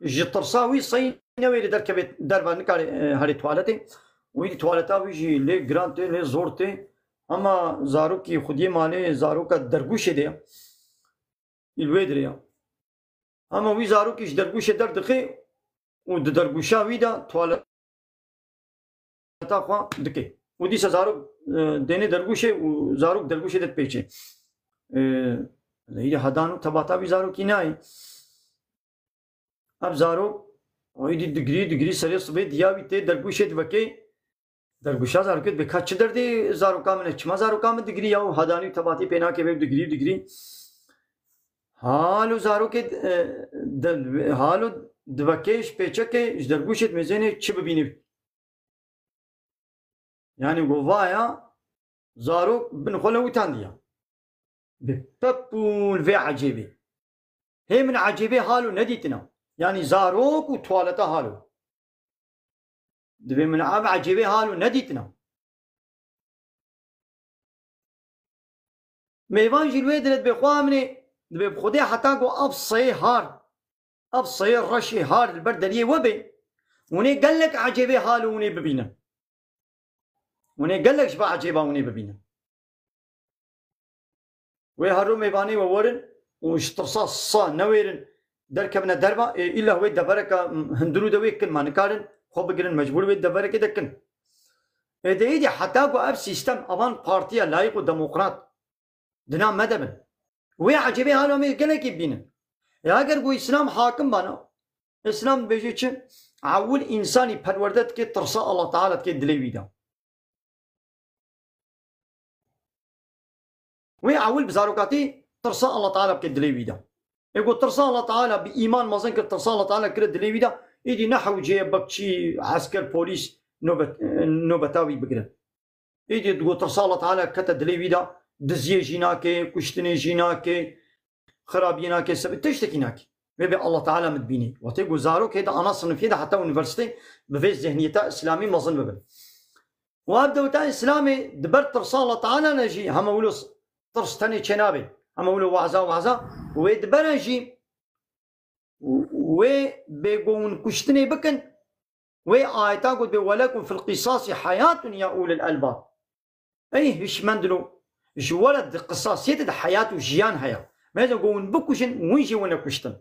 Ji tirsa wî sey newêrê derkevê derve, nikare, e, herê tuwaletê. Wî tuwaleta wî jî lê giran tê, lê zor tê. Hema zarokî xwediyê malê, zaroka dergûşê de ye. Î li wê dirê ya. Hema wî zarokî ji dergûşê derdixe û di dergûşa wî de tuwaleta xwe dike. Û dîsa zarok, e, dêne dergûşê û zarok dergûşê de dipêçe. E, lê îdî hedan û tebata wî zarokî nayê. Ev zarok O êdî digirî, digirî serê sibê diya wî tê dergûşê divekê. Dergûşa zarokê dibê ka çi derdê zaroka min e? Çima zaroka min digirî ya û hadanî û tebatî pê nake vê digirî û digirî. Halo zarokê, e, de, halo divekê ji pêçekê ji dergûşê dimêzênê çi bibînî. Yanî go vaya zarok bin xwe lewitandiya. Bi pepûl vê ecêbê. Hê min ecêbê halo nedîtina. Yanî zarok û tuwaleta halo. Dibê min ev ecêbê halo nedîtina. Mêvan jî li wê dire dibê xwe amnê, dibê bi Xwedê heta ku ev seyê har, ev seyê reşê har li ber deriyê we bê, hûn ê gelek ecêbê hal û hûn ê bibînin. Hûn ê gelek ji va ecêba hûn ê bibînin. Wê her rû mêvanê we werin û ji tirsa sa newêrin derkevine derva, ê, îlla wê devereke, m, hundirû de wê kin, ma nikarin xwe bigirin, mecbûr wê deverekê de kin. Ê de êdî heta ku ev sîstem, evan partiya layîq û demokrat dina me de bin. Wê ecêbê hala me gelekî bînin. E, eger ku Îslam hakim bana, Îslam dibêje çi? Ewil însanî perwerde dike, tirsa Allah Teala dike dilê wî de. Wê ewil bi zarokatî tirsa Allah Teala bike dilê wî de. Ê ku tirsa Allah Teala bi îman mezin kir, tirsa Allah Teala kire dilê wî de, êdî ne hewce ye bekçî, esker, polîs nobet, nobeta wî bigirin. Êdî digot tirsa Allah Teala kete dilê wî de, diziyê jî nake, kuştinê jî nake, xirabiyê nake, sebe-, tiştekî nake. Wê bê Allah Teala min dibînî. Wextê ku zarok hê di ana sinifiyê de heta unîversîteyê bi vê zihniyeta îslamî mezin bibin. Û ev dewleta îslamê di ber tirsa Allah Teala ne jî heme wilo s-, tirs tenê çênabê. Heme wilo wahza wahza. Wê di bere jî wê bê ku hûn kuştinê bikin, wê ayeta got bê, "Welekum fil qisasî hayatun ya ulil elbab." Ey hişmendino, ji we re di qisasiyê de, de heyat û jiyan heye. Meze ku hûn bikujin, hûn jî wine kuştin.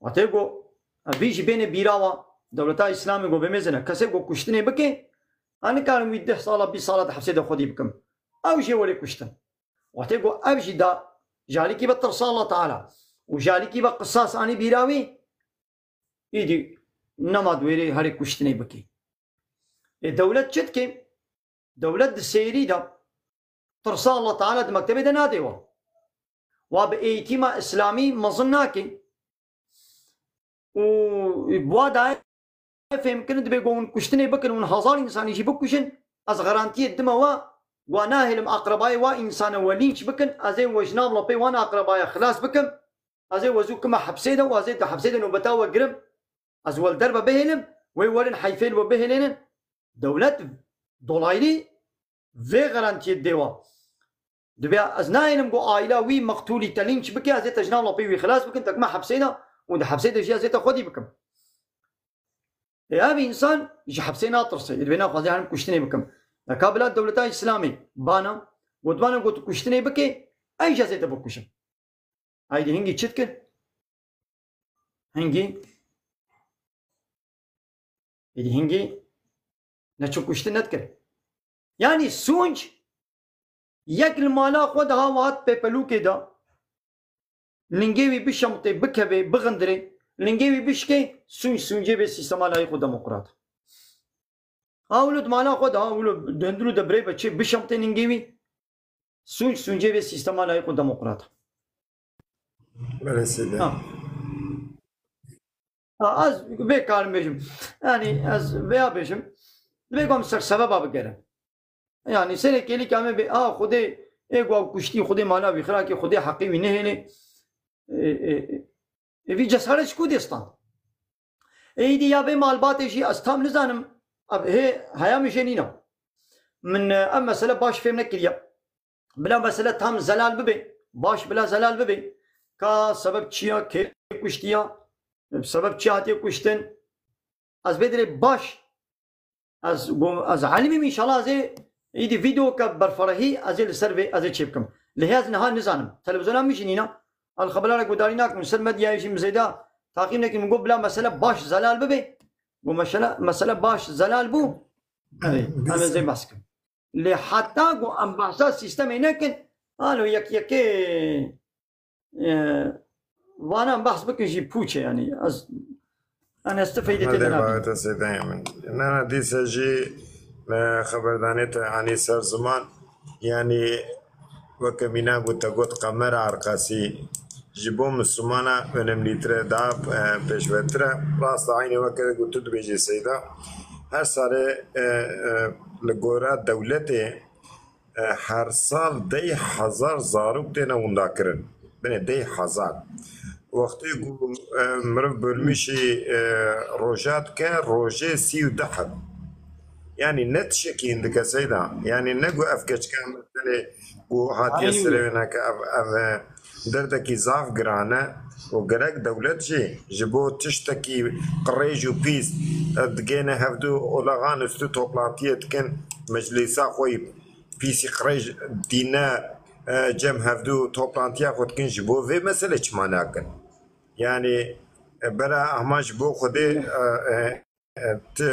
Wextê ku vî jî bêne bîra wa, dewleta Îslamê ku bimêzine, kesê ku kuştinê bike, a nikarim wî deh sala, bîst sala di hepsê de xwedî bikim. Ew jê werê kuştin. Wextê ku ev jî da, ji alîkî ve tirsa Allah Teala û ji alîkî ve qisas anî bîra wî, îdî nema di wêrê herê kuştinê bikî. Ê dewlet çi dike? Dewlet di sêrî de tirsa Allah Teala di mektebê de nadê wa. Wa bi eğitîma îslamî mezin nake. Û bi wa dayê fêhm kirin dibê ku hûn kuştinê bikin, hûn hezar însanî jî bikujin, ez garantiyê dime wa, wa nahêlim aqrebayê wa însane we lînç bikin, ez ê we ji nav lepê wan aqrebaya xilas bikim, ez ê we zû kime hepsê de û ez ê di hepsê de nobeta we girim, ez we li derve bihêlim, wê werin heyfê li we bihêlênin. Dewlet dolaylı vê garantiyê dê wa. Dibê ez nayênim ku aîla wî meqtûlî te lînç bike, ez ê te ji nav lepê wî xilas bikim, te kime hepsê de û di hepsê de jî ez ê te xwedî bikim. Ê ev însan ji hepsê natirse, ê dibê naxwaze herim kuştinê bikim. Neka bila dewleta Îslamê bana, gotibana got kuştinê bike, ey jî ez ê te bikujim. Haydî hingî çi dikir? Hingî, êdî hingî neçû kuştin nedikir. Yanî sûnc yek li mala xwe de ha hat pêpelûkê de, lingê wî bişemtê, bikevê, bixindirê, lingê wî bişkê, sûnc sûncê vê sîstema layîq û demokrat. Ha wilo di mala xwe de, ha wilo di hundirû de birê ve çê bişemtê lingê wî, sûnc sûncê vê sîstema layîq û demokrat. Belê seyde. Ha. Ha, ez vê karim bêjim. Yanî ez vêya bêjim. Divê ku em ser sebeba bigerin. Yanî serê kêlîka me bê, a Xwedê ê ku ew kuştî, Xwedê mala wî xirakê, Xwedê heqê wî nehêlê. Ê, ê, ê, ê vî cesaret ji ku dê stand? Êdî ya vê malbatê jî ez tam nizanim, ev hê heya min jê nîna. Min, e, ev mesele baş fêm nekiriye. Bila mesele tam zelal bibe, baş bila zelal bibe. Ka sebeb çi ya, kê kuştiya, sebeb çi hatiye kuştin. Ez bê dirê baş, ez go-, ez elimîm, înşallah ez ê îdî vîdeoke berferehî ez ê li ser vê ez ê çêbikim. Lê hê ez niha nizanim. Televîzyona min jî nîna. El xebera re gudarî nakim, li ser medyayê jî min zêde taqîb nekin. Min got bila mesele baş zelal bibe. Got mesele, mesele baş zelal bû. Erê, em ê zê behs bikin. Lê heta ku em behsa sîstemê nekin, halo yek yekê, e, vana em behs bikin jî pûç e, yanî ez, An ez tu feydê tê Hadi dinabînim. Bawe te sêdayê min. Na, na, dîsa jî me xeberdanê te anî ser ziman. Yanî weke mîna ku te got Qemer Erqasî ji bo Mislimana önemlîtir e, daha, e, pêşvetir e. Rast e, eynî weke ku tu dibêjî Seyda. Her salê, e, e, li gora dewletê, e, her sal dey hezar zarok têne windakirin. Binê dey hezar. Wextê ku, e, meriv bölmîşî, e, roja dike, rojê sî û deh heb. Yanî ne tişekî hindik e Seyda. Yanî ne ku ev keçika me tenê ku hatiye Eynî. Serê wê neke ev, ev, e, derdekî zaf giran e û gerek dewlet jî ji bo tiştekî qirêj û pîs, e, digêne hevdu olağanüstü toplantiyê dikin, meclîsa xwe yî pîsî qirêj dîne, e, cem hevdu toplantiya xwe dikin, ji bo vê meselê çima nakin? Yanî, e, bera hema ji bo Xwedê, e, e, e, ti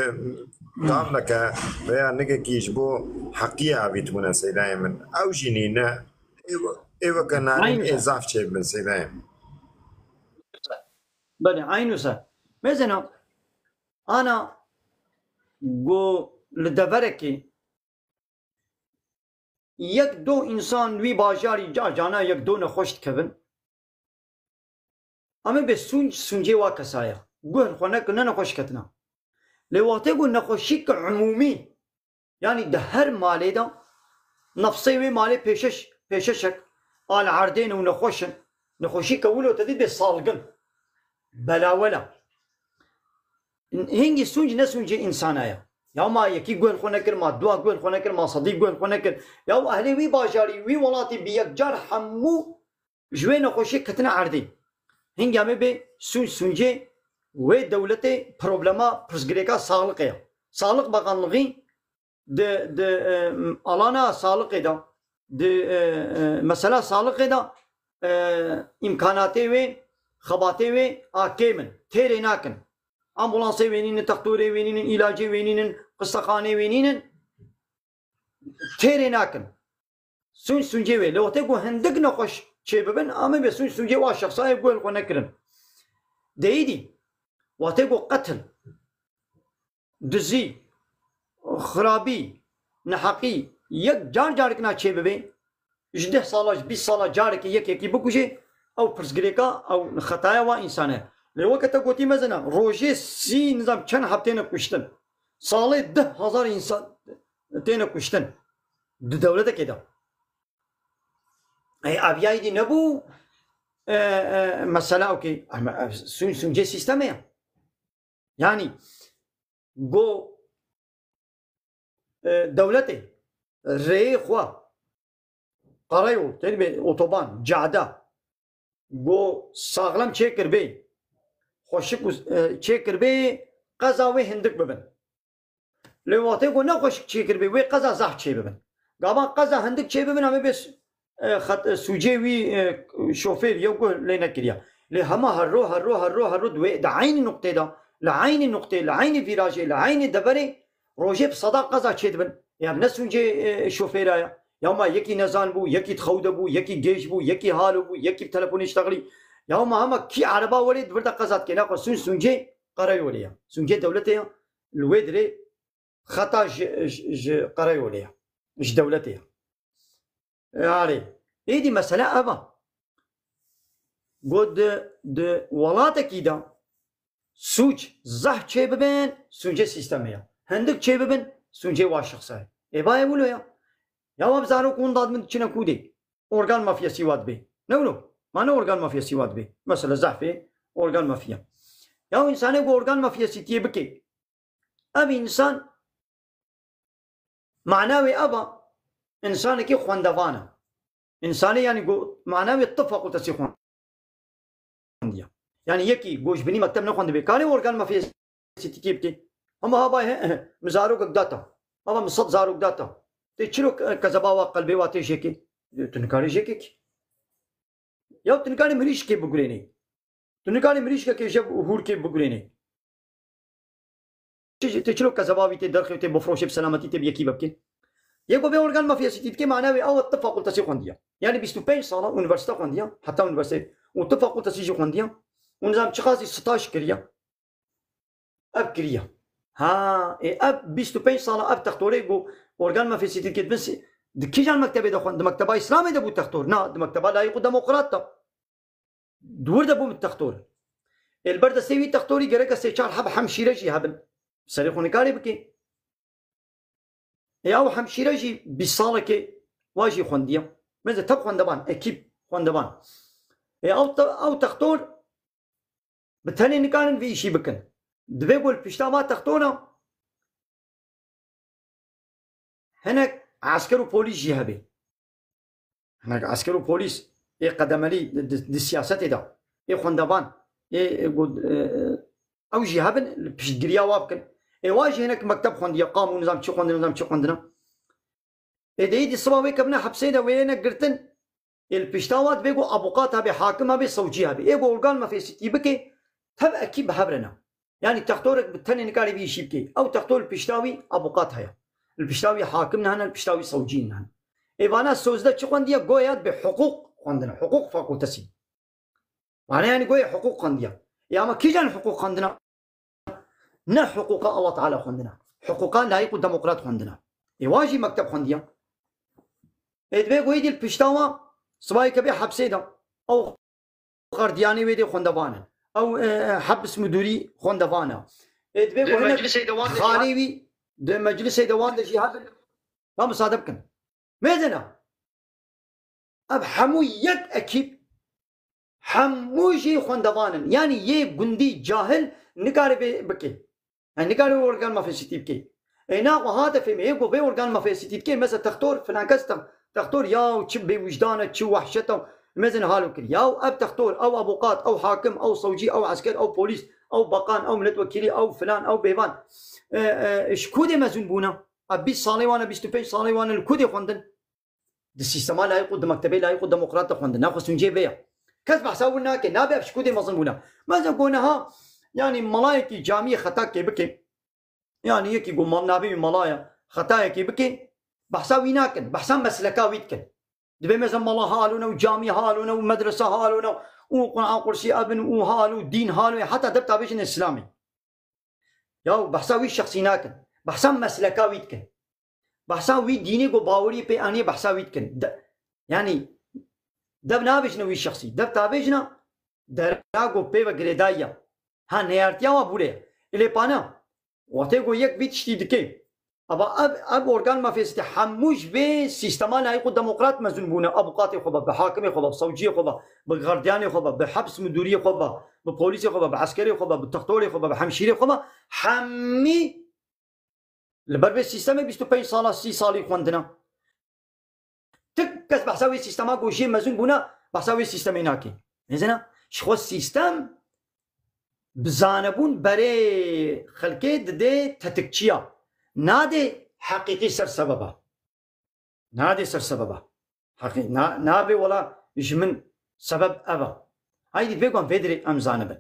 tav neke veya nigekî ji bo heqiyê avîtibûne Seydayê min. Ew jî nîne. Ê we-, ê weke narîn Eynî ê zaf çêbibin Seydayê min. Belê, eynî wisa. Mesela, ana ku li deverekê yek do însan wî bajarî ca cana yek do nexweş dikevin. Em ê bê sûnc, sûncê wa kesa ye. Guh li xwe nekin, ne nexweş ketina. Lê wextê ku nexweşî ki umûmî, yanî di her malê de nefsê wê malê pêşeş, pêşeşek a li erdê ne û nexweş in. Nexweşî ke wilo te dî bê salgin. Belawela. Hingî sûnc ne sûncê însana ye. Ya ma yekî guh li xwe nekir, ma dua guh li xwe nekir, ma sedî guh li xwe nekir. Ya ehlê wî bajarî, wî welatî bi yekcar hemû ji wê nexweşiyê ketine erdê. Hingê em ê bê sûnc sûncê wê dewletê problema pirsgirêka saxliqê ye. Saxliq Bakanlığî di, di, e, alana saxliqê de, di, e, e, mesela saxliqê de, e, îmkanatê wê, xebatê wê a kêm in. Têrê nakin. Ambulansê wê nînin, textorê wê nînin, îlacê wê nînin, xistexanê wê nînin. Têrê nakin. Sûnc sûncê wê. Lê wextê ku hindik nexweş çêbibin, em ê bê sûnc sûncê wa şexsa yê guh li xwe nekirin. Deyî dî, wextê ku qetil, dizî, xirabî, neheqî yek car carekina çêbibe, ji deh sala, ji bîst sala carekê yek yekî bikuje, ew pirsgirêka, ew xetaya wa însan e. Lê weke te gotî mezina, rojê sî nizam çend heb têne kuştin. Salê deh hezar însan têne kuştin. Di dewletekê de. Ey, aviyayî dî nebû, e, e, mesela okey. Ama, e, sûn-, sûncê sîstemê ye. Yanî, go, e, dewletê rêyê xwe, qareyol, têdibê otoban, cada, go saxlem çêkir bê, xweşik û, e, çêkir bê, qeza wê hindik bibin. Lê wextê ku ne xweşik çêkir bê, wê qeza zehf çêbibin. Gavan qeza hindik çêbibin, em ê bê s-, e, xet-, e, sûcê wî, e, şofêr yew guh lê nekiriya. Lê hema herro, herro, herro, herro di wê, di eynî nuqtê de, li eynî nuqtê, li eynî vîrajê, li eynî deverê rojê bi seda qeza çêdibin. Ya ne sûcê, e, şofêra ya. Ya ma yekî nezan bû, yekî di xew de bû, yekî gêj bû, yekî halo bû, yekî bi telefonê ştexilî. Ya ma hema kî ereba werê di vir de qeza dike. Naxwe sûc sûcê qereyolê ya. Sûcê dewletê ya. Li wê dirê xeta ji, ji, ji qereyolê ye, ji dewletê ye. Yarê, êdî mesele ev e. Got di, di welatekî de sûc zehf çêbibin, sûcê sîstemê ye. Hindik çêbibin, sûcê wa şexsa ye. Ê bayê wilo ye. Ya wa bi zarok hûn dadibin diçine kûdê. Organ mafyasî wa dibê. Ne wilo? Ma ne organ mafyasî wa dibê. Mesela zehfê organ mafya. Ya însanê ku organ mafyasîtiyê bike. Ev însan, mana wê ev e, însanekî xwendevan e. Însanê, yanî, go-, mana wê ti fakultesî xwendiye. Yanî yekî go ji binî mekteb nexwendibe, karê organ mafyasîtîkê bike. Hema ha bay he, he, min zarokek data. Hema min sed zarok data. Tê çilo ke-, kezeba wa qelbê wa tê jêkê? Tu nikarê jêkê kî. Ya tu nikarê mirîşkê bigurênê. Tu nikarî mirîşkekê ji hûrkê bigurênê. Çi, tê çilo kezeba wî tê derxê, tê bifroşê, bi selametî tê bi yekî vebikê. Yê ku vê organ mafyasîtî dike, mana wê ew ti fakultesî xwendiye. Yanî bîst û pênc sala unîversîte xwendiye, heta unîversîte. Û ti fakultesî jî xwendiye. Û nizam çiqasî staj kiriye. Ev kiriye. Ha, ê ev bîst û pênc sala ev textorê ku organ mafesîtî dike, di bin si-, di kîjan mektebê de xwend? Di mekteba Îslamê de bû textor? Na, di mekteba layîq û demokrat de. Di wir de bû min textor. Ê li ber destê wî textorî gereke sê çar heb hemşîre jî hebin. Serê xwe nikarê bike. Ê ew hemşîre jî bîst salekê wa jî xwendiye. Meze tep xwendevan, ekîp xwendevan. Ê ew te-, ew textor bi tenê nikarin vî îşî bikin. Divê ku li pişta va textona hinek esker û polîs jî hebe. Hinek esker û polîs ê qedemelî di, di, di siyasetê de, ê xwendevan, ê, ê got, e, ew jî hebin, li piştgiriya wa bikin. Ê wa jî hinek mekteb xwendiye, qam û nizam çi xwendin, nizam çi xwendine. Ê deyî di siba wê kevine hepsê de wê yene girtin. Ê li pişta wa divê ku abuqat hebe, hakim hebe, sewcî hebe. Ê ku organ mafesîtî bike, tev ekî bi hev re ne. Yanî textorek bi tenê nikare vî îşî bike. Ew textor li pişta wî abuqat heye. Li pişta wî hakim ne hene, li pişta wî sewcî ne hene. Ê vana sozde çi xwendiye? Goya bi hiqûq xwendine. Hiqûq fakultesî. Vana yanî goya hiqûq xwendiye. Ê ama kîjan hiqûq xwendine? Ne hiqûqa Allah Teala xwendine. Hiqûqa layîq û demokrat xwendine. Ê wa jî mekteb xwendiye. Ê divê goyî dî li pişta wa sibayê kevê hepsê de. Ew gardiyanê wê dê xwendevan in. Ew, e, heps midûrî xwendevan e. Ê divê Di ku hinek meclisê de wan de jî xalê wî di meclisê de wan de jî hebin. Ya misade bikin. Mêzena. Ev hemû yek ekîp, hemû jî xwendevan in. Yanî yê gundî cahil nikare vê bike. Yanî nikare organ mafesîtî bike. Ê na xwe hate fêmê, yê ku vê organ mafesîtî dike, mesela textor, filan kes tex-, textor, ya çi bêwijdan e, çi wehşet e, mezin halo kir. Ya ev textor, ew abuqat, ew hakim, ew sewcî, ew esker, ew polîs, ew bakan, ew miletwekîlî, ew filan, ew bêvan. E, e, ji ku dê mezûn bûne? Ev bîst salê wan e, bîst û pênc salê wan e, li ku dê xwendin? Di sîstema layîq û di mektebê layîq û demokrat de xwendin. Nexwe sûncê vê ye. Kes behsa wî nake. Nabe ev ji ku dê mezin bûne. Mezin ku niha, yanî melayekî camiyê xetakê bike. Yanî yekî ku mal navê wî mala ye, xetayekê bike. Behsa wî nakin. Behsa mesleka wî dikin. Dibê mezin mala halone û camî halone û medresa halone û Quran Qursî ebin û hal û dîn halo ye. Heta deb tabêjin Îslamê. Ya behsa wî şexsî nakin. Behsa mesleka wî dikin. Behsa wî dînê ku bawerî pê aniye behsa wî dikin. De, yanî dev nabêjine wî şexsî. Dev tabêjine dera ku pê ve girêdayî ya. Ha neyartiya wa bûre. Ilê pana. Wextê ku yek vî tiştî dike. Ava ev, ev organ mafesîtî hemû ji vê sîstema layîq û demokrat mezûn bûne. Abuqatê xwe be, bi hakimê xwe be, bi sewciyê xwe be, bi gardiyanê xwe be, bi heps midûriyê xwe be, bi polîsê xwe be, bi eskerê xwe be, bi textorê xwe be, bi hemşîrê xwe be, hemî li ber vê sîstemê bîst û pênc sala, sî salî xwendina. Ti kes behsa wê sîstema ku jê mezûn bûne, behsa wê sîstemê nake. Nêzana, ji xwe sîstem bi zanebûn berê xelkê didê tetikçiya. Nadê heqîqî ser sebeba. Nadê ser sebeba. Heqî-, na-, nabê wela ji min sebeb ev e. Haydî vê gon vê dirê em zanibin.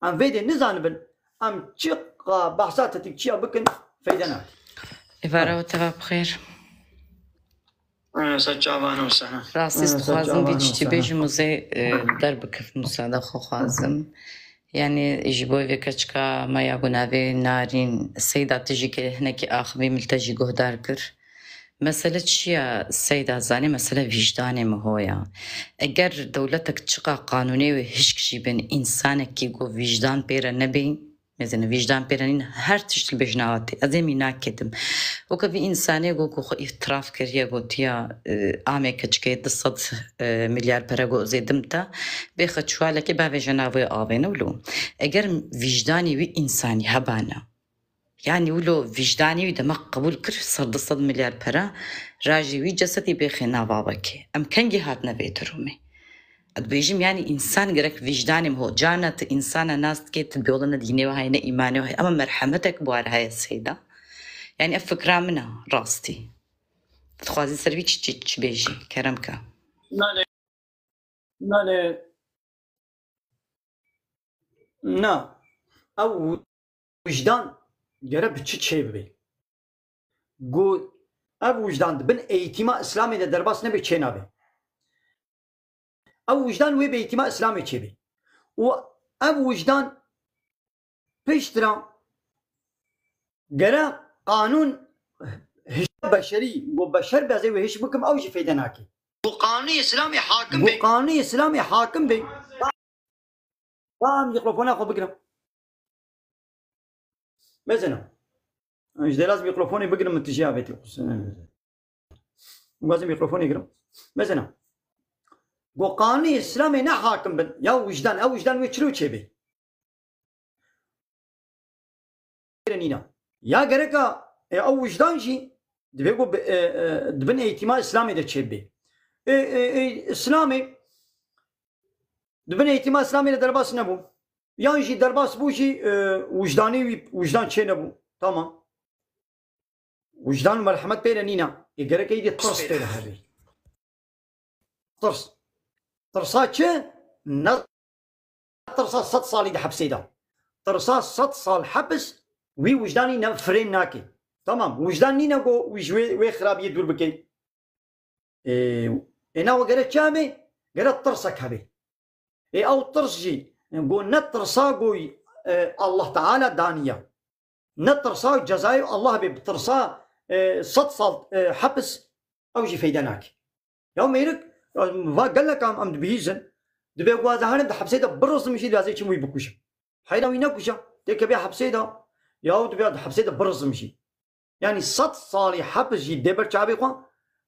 Em vê dê nizanibin, em çiqa behsa tetikçiya bikin, feyde nake. Êvara we teva bi xêr. Ser çavan û sehna. Rastî Ez dixwazim vî tiştî bêjim û zê, e, derbikevim, musada xwe xwazim. Yanî ji bo vê keçika me ya ku navê Narîn Seyda, tu jî ke hinekî axivî min li te jî guhdar kir. Mesele çi ya Seyda, zanî mesele vîjdanê min ho ya. Eger dewletek çiqa qanûnê wê hişk jî bin, însanekî ku vîjdan pê re nebê, Mêzin vîjdan pê re nîn, her tişt li bêjnawa tê. Ez ê mînak ketim. Weke vî însanê got ku xwe îtiraf kiriye, gotiya, e, amê keçikê du sed, e, milyar pere got zêdim te, bê xwe çuwalekê bavêje nav wê avê ne wilo. Eger vîjdanî wî însanî hebana, yanî wilo vîjdanî wî demek qebûl kir ser du sed milyar pere, rajê wî cesedî bêxê nav avekê. Em kengî hatine vê durumê? Ez dibêjim, yanî însan gerek vîjdanê min ho. Carna tu însana nas dikê, tu dibê wela ne dînê wê heye, ne îmanê wê heye. Ama merhemetek bi war heye Seyda. Yanî ev fikra min e rastî. Dixwazî ser vî çi, çi, çi bêjî? Kerem ke. Nalê, nalê. Na. Ew wijdan gere bi çi çê bibe? Got, ev wijdan di bin eğitîma Îslamê de derbas nebe çê nabe. Ew wijdan wê bi eğitîma Îslamê çêbe. Û ev wijdan piştre Gere qanûn hişa beşerî, ku beşer be ez ê wê hiş bikim, ew jî feyde nake. Ku qanûnê Îslamê hakim Ku be. Qanûnê Îslamê hakim be. Ba em mîkrofona xwe bigirim. Mesela, ji dêraz mîkrofonê bigirim, min tijî avêtî. Wazim mîkrofonê girim. Mesela, ku qanûnê Îslamê ne hakim bin, ya wijdan, ew wijdan wê çilo çêbê. Nîne. Ya gereka, e, ew wijdan jî divê ku bi, e, e, di bin eğitîma Îslamê de çêbê. E, e, e, Îslamê di bin eğitîma Îslamê de derbas nebû. Yan jî derbas bû jî, e, wijdanê wî, wijdan çê nebû. Tamam. Wijdan û merhemet pê re nîne. Ê gerek êdî tirs pê re hebe. Tirs. Tirsa çi? Ne tirsa sed salî di hepsê de. Tirsa sed sal hepis wî wijdanî ne firên nake. Tamam, wijdan nîne ku wî ji wê, wê xirabiyê dûr bike. Ê, ê na we gere çi hebe? Gere tirsek hebe. Ê ew tirs jî, ku ne tirsa ku, e, Allah Teala daniye. Ne tirsa cezayê Allah bê, bi tirsa, e, sed sal, e, hepis, ew jî feyde nake. Ya mêrik, va gelek em, em dibihîzin, dibê ku ez herim di hepsê de birizim jî, lazê çim wî bikujim. Heyra wî nekuje, tê kevê hepsê de, ya dibê di hepsê de birizim jî. Yanî sed salî hepis jî dê ber çavê xwe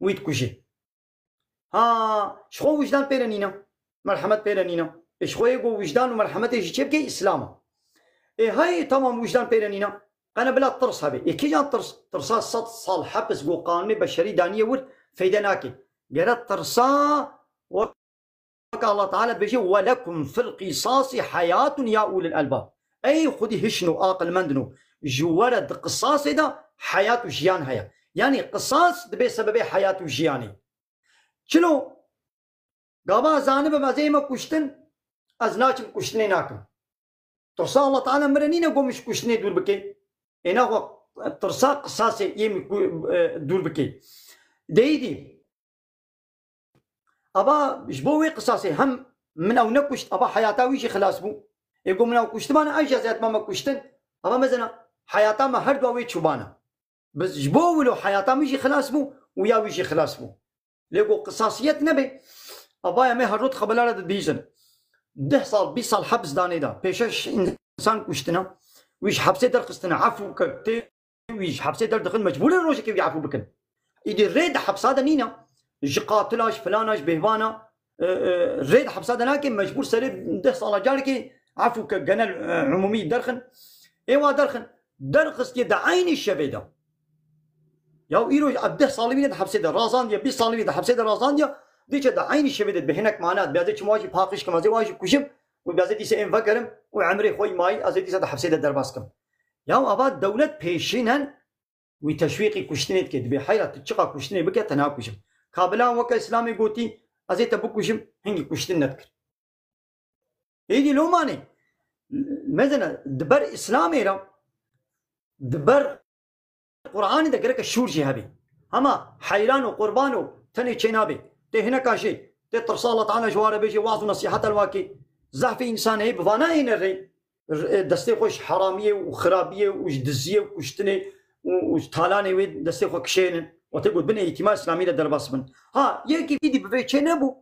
wî dikujê. Ha, ji xwe wijdan pê re nîne. Merhemet pê re nîne. Ê ji xwe yê ku wijdan û merhemetê jî çê bike Îslam e. Ê hey, tamam, wijdan pê re nîne. Qene bila tirs hebe. Ê kîjan tirs? Tirsa sed sal hepis ku qanûnê beşerî daniye wir feyde nake. Gere tirsa wek Weke Allah Teala dibêje, "Ve lekum fil qisasi hayatun ya ulil albab." Ey xwedî hişn û aqilmendin û ji we re di qisasê de heyat û jiyan heye. Yanî qisas dibe sebebê heyat û jiyanê. Çilo, gava ez zanibim ez ê me kuştin, ez naçim kuştinê nakim. Tirsa Allah Teala min re nîne ku min ji kuştinê dûr bike. Ê naxwe tirsa qisasê yê min ku, e, dûr bike. Deyî dî. Ava ji bo wê qisasê hem min ew nekuşt, ava heyata wî jî xilas bû. Ê ku min ew kuştibana, ev jî ez ê me kuştin. Ava mezena heyata me her dua wê çûbana. Bi, ji bo wilo heyata min jî xilas bû û ya wî jî xilas bû. Lê ku qisasiyet nebe, ava em ê her rot xebela re dibîzin. Deh sal, bîst sal heps danê de, pêşeş însan kuştine, wî ji hepsê derxistine, efû kir, tê wî ji hepsê derdixin, mecbûr in rojekê wî efû bikin. Îdî rê di hepsa de nîne. Ji qatila, ji filana, ji bêhvana, e, e, rê di hepsa de nake, mecbûr serê deh sala carekê efû ke genel, e, umûmî derxin. Ê wa derxin. Derxistiye di eynî şevê de. Ya îro ev deh salî wî ne di hepsê de razandiye, bîst salî wî di hepsê de razandiye, dîçe di eynî şevê de bi hinek mana, bi ez ê çima jî paqij kim, ez ê wa jî kujim û bi ez ê dîse ên vegerim û emrê xwe yî mayî, ez ê dîse di hepsê de derbas kim. Ya ava dewlet pêşînen wî teşwîqî kuştinê dike. Dibê heyra tu çiqa kuştinê bike, te nakujim. Kabila weke Îslamê gotî, ez ê te bikujim, hingî kuştin nedikir. Êdî lomanê, mezene, di ber Îslamê re, di ber Qur'anê de gereke şûr jî hebe. Hema heyran û qurban û tenê çênabê. Tê hineka jê, tê tirsa Allah Teala ji wa re bêjê, waz û nesîheta li wa kê. Zehfê însan heye bi vana êne rê. R-, destê xwe ji heramiyê û xirabiyê û ji diziyê û kuştinê û, û ji talanê wê destê xwe kişênin. Wextê ku bin eğîtîma Îslamî de derbas bin. Ha, yekî vî dî bi vê çê nebû.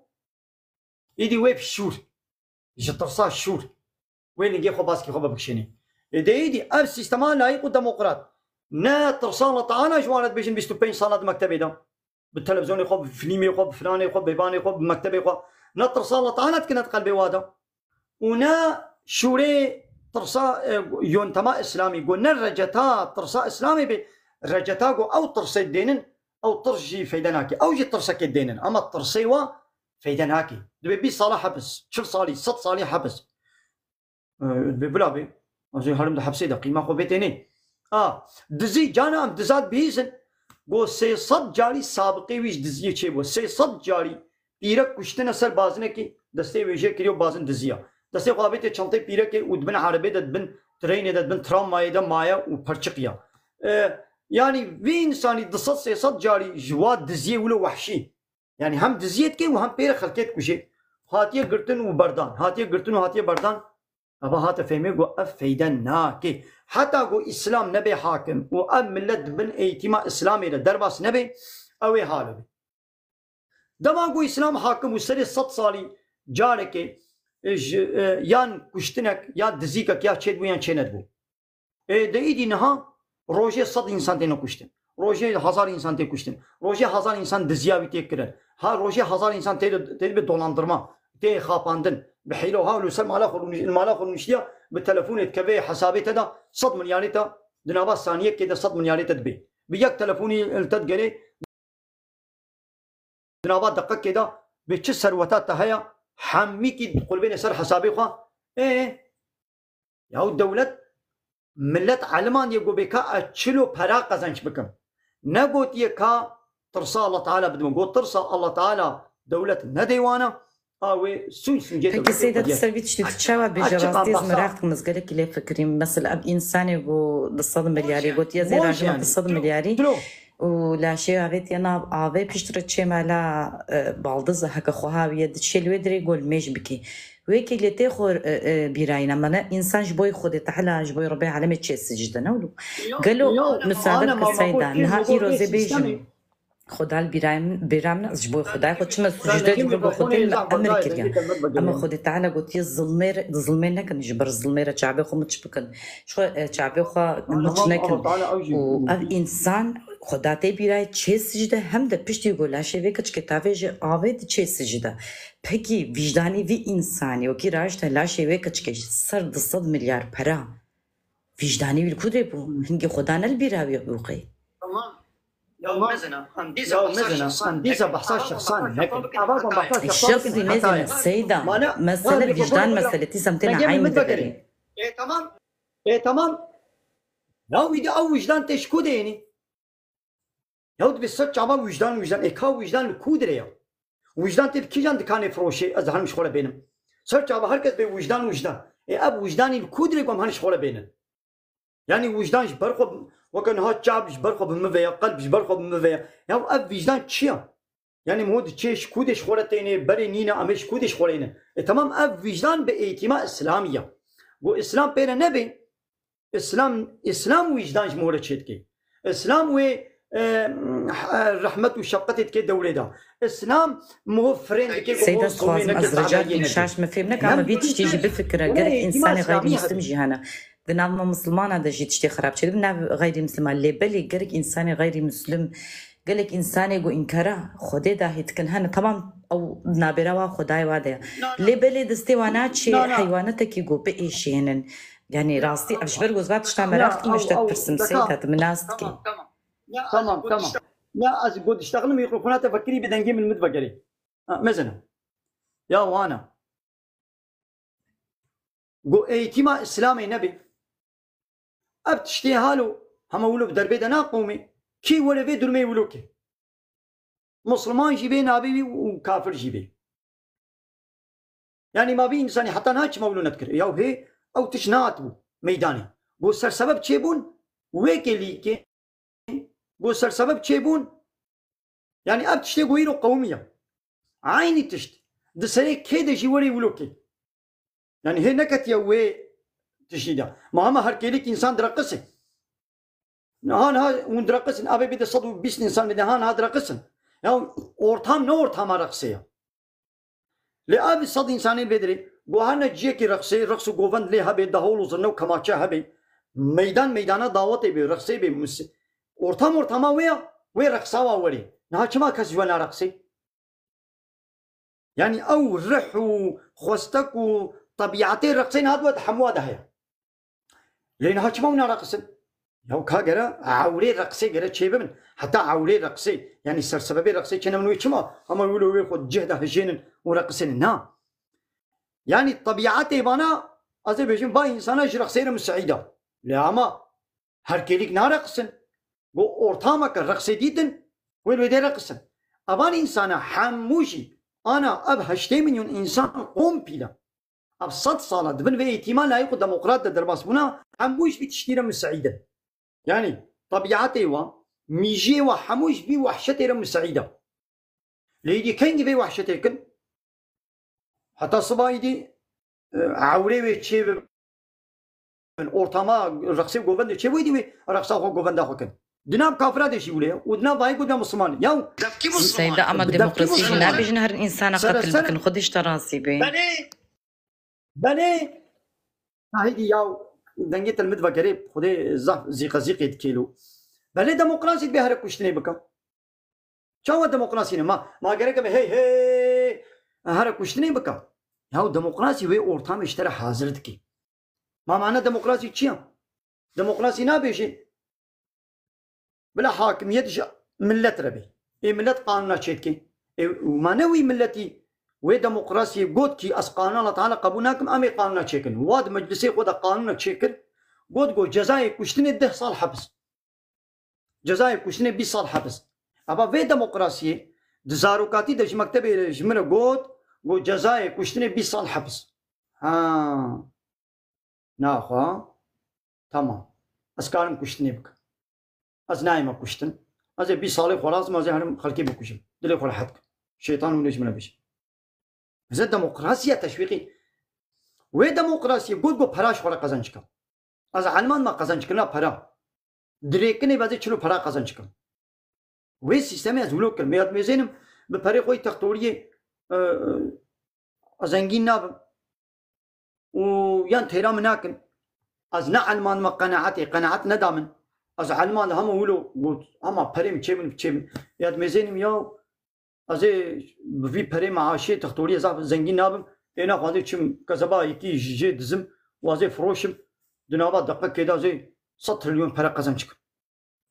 Îdî wê bi şûr. Ji tirsa şûr. Wê lingê xwe baskî xwe bibikişênê. Ê de îdî ev sîstema layîq û demokrat. Ne tirsa Allah Teala ji wan re dibêjin bîst û pênc sala di mektebê de. Bi televîzyonê xwe, bi filmê xwe, bi filanê xwe, bi bêvanê xwe, bi mektebê xwe. Ne tirsa Allah Teala dikine di qelbê wa de. Û ne şûrê tirsa, e, yontema Îslamî. Go ne receta tirsa Îslamê bê. Receta go ew tirsê dênin, ew tirs jî feyde nake. Ew jî tirsekê dênin. Ama tirsê wa feyde nake. Dibê bîst sala hepis, çil salî, sed salî hepis. E, dibê bila bê. Ez ê herim di hepsê de qîma xwe bê tênê. A, dizî, cana em dizat bihîzin. Go sê sed carî sabiqê wî ji diziyê çêbû. Sê sed carî pîrek kuştine ser bazinekî, destê wê jê kiriyo, bazin diziya. Destê xwe avêtiye çantê pîrekê û di bin erebê de, di bin treynê de, di bin tramwayê de maye û perçiqiya. E, yanî vî însanî du sed sê sed carî ji wa diziyê wilo wehşî. Yanî hem diziyê dike û hem pê re xelkê dikuje. Hatiye girtin û berdan. Hatiye girtin û hatiye berdan. Eva hate fehmê ku ev feyde nake. Heta ku Îslam nebe hakim û ev millet bin eğitîma Îslamê de derbas nebe, ew ê halo be. Dema ku Îslam hakim û serê sed salî carekê, e, ji, e, yan kuştinek, ya dizîkek, ya çêdibû yan çênedibû. E, de îdî niha rojê sed însan têne kuştin. Rojê hezar însan tê kuştin. Rojê hezar însan diziya wî tê kirin. Ha, rojê hezar însan tê, tê dibe dolandırma, tê xapandin. Bi hîle ha li ser mala xwe rûnî-, mala xwe rûniştiya, bi telefonê dikeve hesabê te de sed milyarê te, di nava saniyekê de sed milyarê te dibê. Bi yek telefonî li te digerê, di nava deqekê de bi çi serweta te heye, hemîkî qulbêne ser hesabê xwe. Ê, yaw dewlet, millet elimandiye ku bê ka ez çilo pera qezenç bikim. Negotiye ka tirsa Allah Teala bidim. Got tirsa Allah Teala dewlet nedê wana, a wê sûc sûcê Peki dewletê Seyda, tu xwediye. Ser vî tiştî tu çawa bêje, rastî ez miraq dikim, ez gelekî lê fikirîm. Mesela ev însanê ku du sed milyarî gotiye, zê rajima du sed milyarî û laşê avêtiye nav avê, piştre çê mala, e, baldiz heke xwe hawiye diçê li wê dirê gol mêj bikî. Wekî lê tê xwe, e, e, bîrayîna me ne, însan ji boy Xwedê Teala, ji boy Rebê Alemê çê sicde ne wilo. Gelo misade bike Seyda, niha îro zê bêjim. Xweda li bîra min, bîra min ez ji bo Xwedayê xwe çima sucde dibim bo Xwedê min emir kiriye. Ama Xwedê Teala gotiye zilmê re, zilmê nekin, ji ber zilmê re çavê xwe miç bikin. Ji xwe, e, çavê xwe miç nekin. Û ev însan Xweda tê bîrayê çê sicde hem de piştî ku laşê vê keçikê tavê ji avê diçê sicde. Pekî vîjdanî vî însanî wekî raşte laşê wê keçikê ser du sed milyar pera. Vîjdanî wî li ku dirê bû? Hingê Xweda ne li bîra wî bû qey? Tamam. Ya mezina, em dîsa Ya behsa mezina, şexsan em dîsa nekin. Behsa şexsan nekin. Ava ku behsa şexsan Şexsî nekin. Mezina, Seyda. Mane, mesele vîjdan mesele tî semtê ne eyn de berê. E, tamam. E, tamam. Ya wî de ew wijdan tê ji ku de yênî? Ya dibê ser çava wijdan, wijdan. Ê ka wijdan li ku dirê ya? Wijdan tê bi kîjan dikanê firoşê, ez dihanim ji xwe re bênim. Ser çava her kes bê wijdan, wijdan. Ê ev wijdanî li ku dirê ku em hanin ji xwe re bênin? Yanî wijdan ji ber xwe, weke niha çav ji ber xwe bi min ve ya, qelb ji ber xwe bi min ve ya. Ya ev wijdan çi ya? Yanî mo diçê ji ku dê ji xwe re tênê, berê nîne, em ê ji ku dê ji xwe re yêne? E, tamam, ev wijdan bi eğitîma Îslamî ya. Ku Îslam pê re nebê, Îslam, Îslam wîcdan ji me re çêdike. Îslam wê, e, rehmet û şefqetê dike dewrê de. Îslam me firên dike ku Seyda, ez dixwazim ez rica dikim, şaş me fêm neke, ama vî tiştî jî bifikire, gelek însanê xeyrî muslim jî hene. Di nav me misilmana de jî tiştê xirab çêdibe, nav xeyrî misilman. Lê belê gelek însanê xeyrî muslim, gelek însanê ku înkara Xwedê dahî dikin hene. Temam, ew nabêra wa Xwedayê wa de ye. Lê belê destê wa naçê heywanetekî ku biêşênin. Yanî rastî, ev ji ber ku ez va tişta meraq dikim, ez ji te dipirsim, Seyda, tu min nas dikî. Tamam, tamam. Ya, tamam, tamam. Ya, ez got diştexile mîkrofona te vekirî bi dengê min min vegerê. Ha, mezin e. Ya wana. Got eğitîma Îslamê nebê. Ev tiştê halo, hema wilo bi derbê de naqewimê. Kî were vê durmê wilo ke? Musliman jî bê nabê wî û kafir jî bê. Yanî ma vî însanî heta niha çima wilo nedikir? Ya hê ew tişt nehatibû meydanê. Got sersebeb çêbûn, wê kêlîkê, got sersebeb çêbûn. Yanî ev tiştê ku îro qewimiye. Eynî tişt. Di serê kê de jî werê wilo kê. Yanî hê neketiye wê tiştî de. Ma hema her kêlîk însan direqise. Niha niha hûn direqisin, avê bide sed û bîst însan bide, ha niha direqisin. Ya ortam ne ortama reqsê ya. Lê ev sed însanê bê dirê, ku herne ciyekî reqsê, reqs û govend lê hebe, dahol û zirne û kemaçe hebe. Meydan meydana dawetê bê, reqsê bê, mus-, ortam ortama wê ya, wê reqsa wa werê. Niha çima kes ji we nareqsê? Yanî ew rih û xwestek û tebîetê reqsê niha di we di hemû de heye. Lê niha çima hûn nareqisin? Ya ka gere ewrê reqsê gere çêbibin. Heta ewrê reqsê, yanî sersebebê reqsê çênebin wê çima? Hema wilo wê xwe cih de hijênin û reqisênin. Na. Yanî tebîetê vana, ez ê bêjim, va însana ji reqsê re miseîd e. Lê ama her kêlîk nareqisin. Go ortameke reqsê dîtin, wê li wê dê reqisin. Evan însana hemû jî, ana ev heştê milyon însan kompîle. Ev sed sala di bin vê îtîma layîq û demokrat de derbas bûna, hemû ji vî tiştî re miseîd in. Yanî tebîetê wa, mîjiyê wa hemû ji vî wehşetê re miseîd e. Lê îdî kengî vê wehşetê kin? Heta siba îdî, e, ewrê wê çê bi bin. Ortama reqsê govendê çêbûyî dî wê reqsa xwe govenda xwe kin. Di nav kafira de jî wile ye û di nav vayê got ya Musliman. Ya Seyda, ama demokrasî jî nabêjin her insana qetil bikin. Xwedê ji te razî be. Belê. Belê. Nahîdî ya dengê te li min vegerê, Xwedê zaf zîqe zîqê dikêlo. Belê demokrasî dibê here kuştinê bike. Çawa demokrasî ne? Ma, ma gerek be hey hey here kuştinê bike. Ya demokrasî wê ortamê ji te re hazir dike. Ma mana demokrasî çi ya? Demokrasî nabêje bila hakimiyet ji millet re be. Ê millet qanûna çêdike. Ê, û ma ne wî milletî wê demokrasiyê got kî ez qanûna Allah Teala qebûl nakim, em ê qanûna çêkin. Wa di meclisê xwe de qanûna çêkir, got, got cezayê kuştinê deh sal hepis. Cezayê kuştinê bîst sal hepis. Eva vê demokrasiyê di zarokatî de ji mektebê re ji min re got, got cezayê kuştinê bîst sal hepis. Ha. Naxwe. Tamam. Ez karim kuştinê bikim. Ez nayême kuştin. Ez ê bîst salê xwe razim, ez ê herim xelkê bikujim. Dilê xwe rehet kim. Şeytan hûn ê ji min re bêjin. Ez ê demokrasiya teşwîqî. Wê demokrasiyê got, got pera ji xwe re qezenc kim. Ez elman me qezenc kirina pera. Dirêkinê be ez ê çilo pera qezenc kim. Wê sîstemê ez wilo kirim. Ya dimêzênim bi perê xwe yê textoriyê, e, e, ez zengîn nabim. Û yan têra min nakin. Ez ne elman me qenaetê, qenaet neda min. Ez elman de hema wilo got, hema perê min çê min, çê min. Ya dimêzênim ya ez ê bi vî perê meaşê textoriyê zaf zengîn nabim. Ê naxwazê çim kezeba yekî jê dizim û ez ê firoşim. Di nava deqekê de ez ê sed trilyon pere qezenc kim.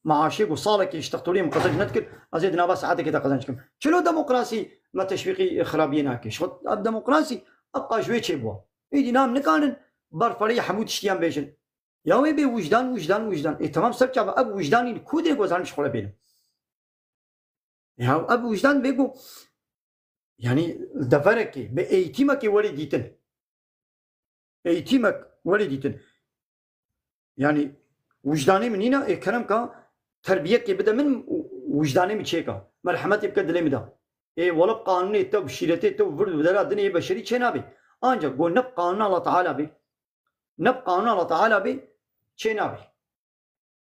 Maaşê ku salekê ji textoriyê min qezenc nedikir, ez ê di nava saetekê de qezenc kim. Çilo demokrasî me teşwîqî xirabiyê nake? Ji xwe ev demokrasî ev qa ji wê çêbûwa. Êdî nam nikanin berfereyê hemû tiştiyan bêjin. Ya wê bê wijdan, wijdan, wijdan. Ê temam ser çava ev wijdanî li ku dê ku ez herim ji xwe re bênim? Ya ev wijdan bê ku, yanî li deverekê, bi eğitimekê werê dîtin. Eğitimek werê dîtin. Yanî wijdanê min nîna, ê kerem ka terbiyekê bide min û wijdanê min çêka. Merhemetê bike dilê min de. Ê wele bi qanûnê te, bi şîretê te û vir û dera dinê yê beşerî çênabe. Ancak go ne bi qanûna Allah Teala be. Ne bi qanûna Allah Teala be, çênabe.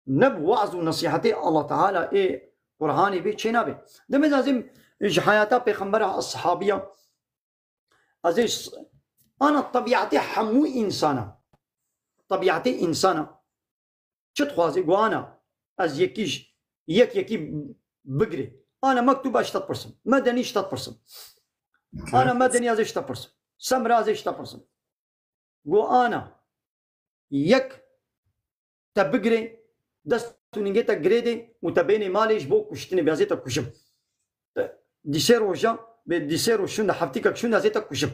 Ne bi weaz û nesîhetê Allah Teala ê Qur'anê be, çênabe. Demê de ez ê ji heyata Pêxembera, eshabiya, ez ê s-, ana tebiatê hemû însana. Tebiatê însana. Çi dixwazê? Go ana ez yekî ji, yek yekî bigirê. Ana mektûba ji te dipirsim. Medenî ji te dipirsim. Ana medenî ez ê ji te pirsim. Semra ez ê ji te pirsim. Go ana yek te bigirê, dest û ningê te girê dê û te bênê malê ji bo kuştinê bê, ez ê te kujim. Te dîsê roja, bê dîsê roj şûnde, heftîkek şûnde ez ê te kujim.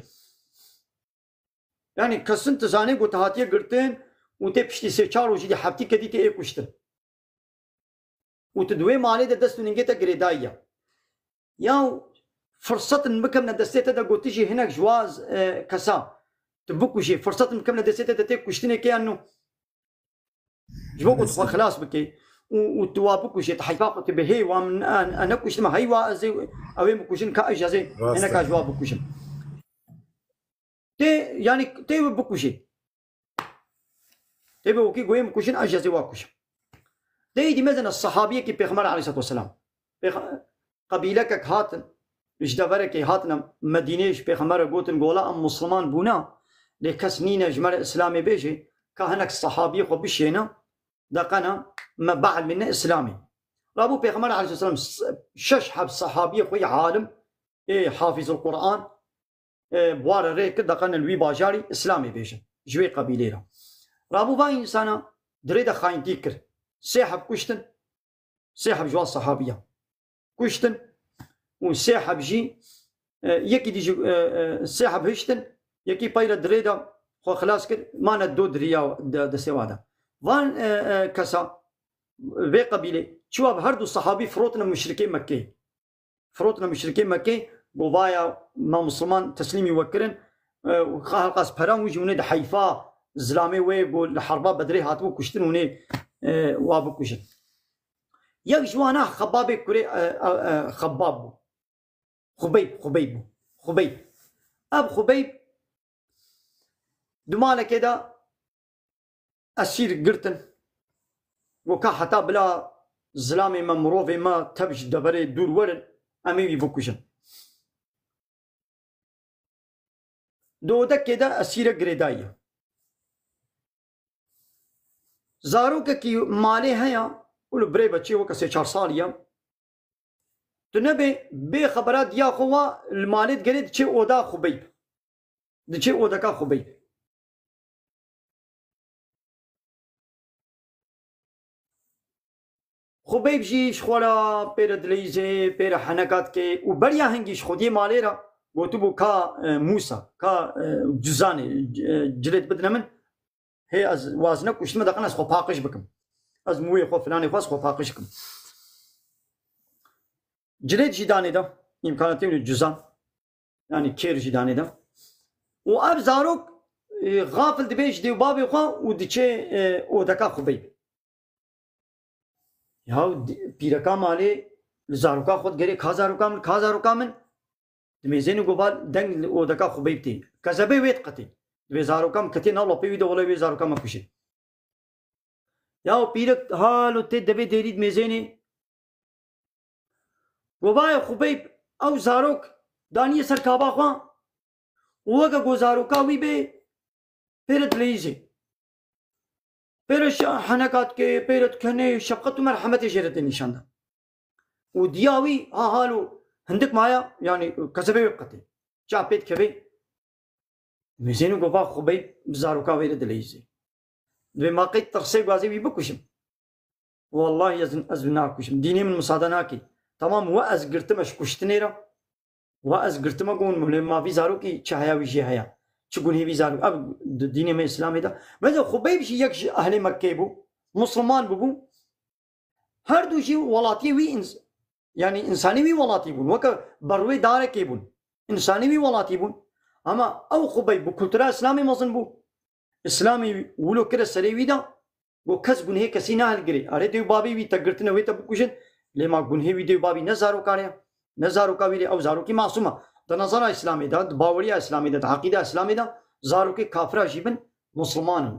Yanî kesin tu zanê ku te hatiye girtin û tê piştî sê çar rojî dî heftîke dî tê ê kuştin. Û tu di wê malê de dest û ningê te girêdayî ye. Ya firsetin bikevne destê te de, gotî jî hinek ji wa, e, kesa tu bikujê, firsetin bikevne destê te de tê kuştinê kê ya nû? Ji bo ku tu xwe xilas bikê û, û tu wa bikujê, tu heyfa xwe tu bê hê wa min, e, e, nekuştime, heywa ez ê, ew ê min kujin ka ez jî ez ê hineka ji wa bikujim. Tê, yanî tê wê bikujê. Tê bi wekî goyê min kujin, ez jî ez ê wa kujim. Tê êdî mezin e, sehabiyekî Pêxember aleyhisselatu vesselam. Pêxe-, qebîlekek hatin, ji deverekê hatine Medîneyê, ji Pêxember re gotin, gola em Musliman bûne, lê kes nîne ji me re Îslamê bêje, ka hinek sehabiyê xwe bişêne, deqene me bielmîne Îslamê. Rabû Pêxember aleyhisselam s-, şeş heb sehabiyê xwe yê alim, ê Hafîzul Quran, e, bi wa re rê kir, deqene li wî bajarî Îslamê bêjin. Ji wê qebîlê re. Rabû va însana dirê de xayîntî kir. Sê heb kuştin, sê heb ji wan sehabiyan kuştin û sê heb jî, e, yekî dî jî, e, e, sê heb hiştin, yekî pey re dirê de xwe xilas kir, mane do diriya de, destê wa de. Van, e, e, kesa vê qebîlê çiwa bi her du sehabî firotine muşrikê Mekkeyê. Firotine muşrikê Mekkê, go vaya me Musliman teslîmî we kirin, e, û xwe helqas peran wî jî hûnê di heyfa zilamê wê go li herba Bedrê hatibû kuştin hûnê, e, wa bikujin. Yek ji wana Xebabê kurê, e, e, e, Xebab bû. Xubeyb, Xubeyb bû. Xubeyb. Ev Xubeyb di malekê de esîr girtin. Got ka heta bila zilamê me, mirovê me tev ji deverê dûr werin, em ê wî bikujin. Di odekê de esîre girêdayî ye. Zarokekî malê heye û li birê be çê weke sê çar salî ye. Tu nebê bê xebera diya xwe wa li malê digerê diçê oda Xubeyb. Diçê odeka Xubeyb. Xubeyb jî ji xwe re pê re dileyîzê, pê re heneka dike û beriya hingî ji xwediyê malê re gotibû ka, e, Mûsa, ka, e, Cizanê, e, cilêt bidine min, hê ez wazine kuştime deqin ez xwe paqij bikim. Ez mûyê xwe, filanê xwe ez xwe paqij bikim. Cilêt jî danê de, îmkanatê wî cizan. Yanî kêr jî danê de. Û ev zarok, e, xafil dibe ji dê û babê xwe û diçe, e, odeka Xubeyb. Ya di-, pîreka malê li zaroka xwe digerê, ka zaroka min, ka zaroka min. Dimêzên û gova deng li odeka Xubeyb tê. Kezebê wê diqetê. Divê zaroka min ketê nav lapê wî de, wele wê zaroka min kuşê. Ya pîrek halo tê devê dêrî dimêzênê. Go vayê Xubeyb ew zarok daniye ser kaba xwe û weke ku zaroka wî bê pê re dileyîzê. Pê re şe-, heneka dike, pê re dikenê, şefqet û merhemetê jê re tê nîşan da. Û diya wî ha halo hindik maya, yanî kezebê wê biqetê. Ça pê dikeve? Mêzênî go va Xubeyb bi zaroka wê re dileyîzê. Divê ma qey tirsê guazê wî bikujim. Wallahî ez, ez wî nakujim. Dînê min misade nake. Temam we ez girtime ji kuştinê re. We ez girtime got lê ma vî zarokî çi heya wî jê heya. Çi gunhê vî zarok. Ev di dînê me Îslamê de. Mesela Xubeyb jî yek ji ehlê Mekkeyê bû. Musliman bûbû. Her du jî welatiyê wî ins-, yanî insanê wî welatî bûn. Weke berwê darekê bûn. Insanê wî welatî bûn. Ama ew Xubeyb bi kultura Îslamê mezin bû. Îslamê wilo kire serê wî de, got kes gunhê kesî nahilgirê. Erê dê û babê wî te girtine wê te bikujin. Lê ma gunhê wî dê û babî ne zarokan e. Ne zaroka wî lê ew zarokî masûm e. Di nezera Îslamê de, di baweriya Îslamê de, di eqîda Îslamê de zarokê kafira jî bin, musliman in.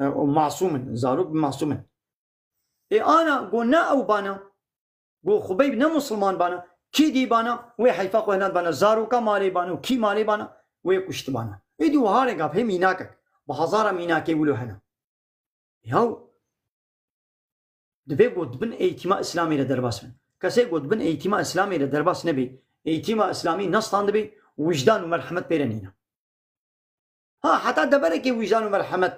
E, û masûm in. Zarok masûm in. Ê ana go ne ew bana, go Xubeyb ne musulman bana, kî dî bana, wê heyfa xwe hinan bana, zaroka malê bana û kî malê bana, wê kuşt bana. Êdî wiha re gav hê mînakek, bi hezara mînakê wilo hene. Yaw, divê go di bin eğîtîma Îslamê re derbas bin. Kesê go di bin eğîtîma Îslamê re derbas nebê, eğîtîma Îslamî ne standibê, wijdan û merhemet pê re nîne. Ha, heta deverekê wijdan û merhemet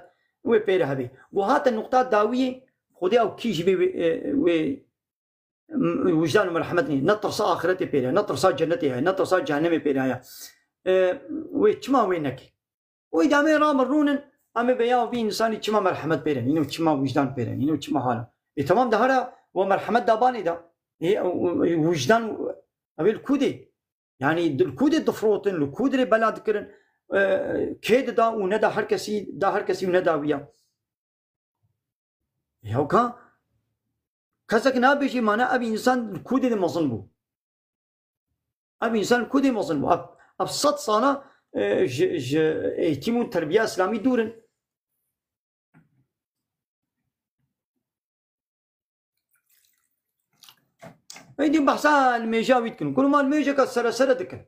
wê pê re hebe. Go hate nuqta dawiyê, Xwedê ew kî jî bê wê, e, wê, m-, wijdan û merhemet nî. Ne tirsa axiretê pê re, ne tirsa cennetê heye, ne tirsa cehennemê pê re heye. E, wê çima wê neke? Wê de em ê ramin rûnin, em ê be ya vî însanî çima merhemet pê re nîne û çima wijdan pê re nîne û çima hala. E, temam de hera we merhemet da banê de. E, e, e, wijdan, ew ê li ku dê? Yanî di, li ku dê difirotin, li ku dirê bela dikirin, e, kê dida û neda her kesî, da her kesî û neda wî ya. Hewka kesek nabêjî, mane ev însan li ku dê de mezin bû. Ev însan li ku dê mezin bû. Ev, ev sed sala, e, ji, ji eğitim û terbiya Îslamî dûr in. Êdî behsa limêja wî dikin. Kul mal mêjeka seresere dikin.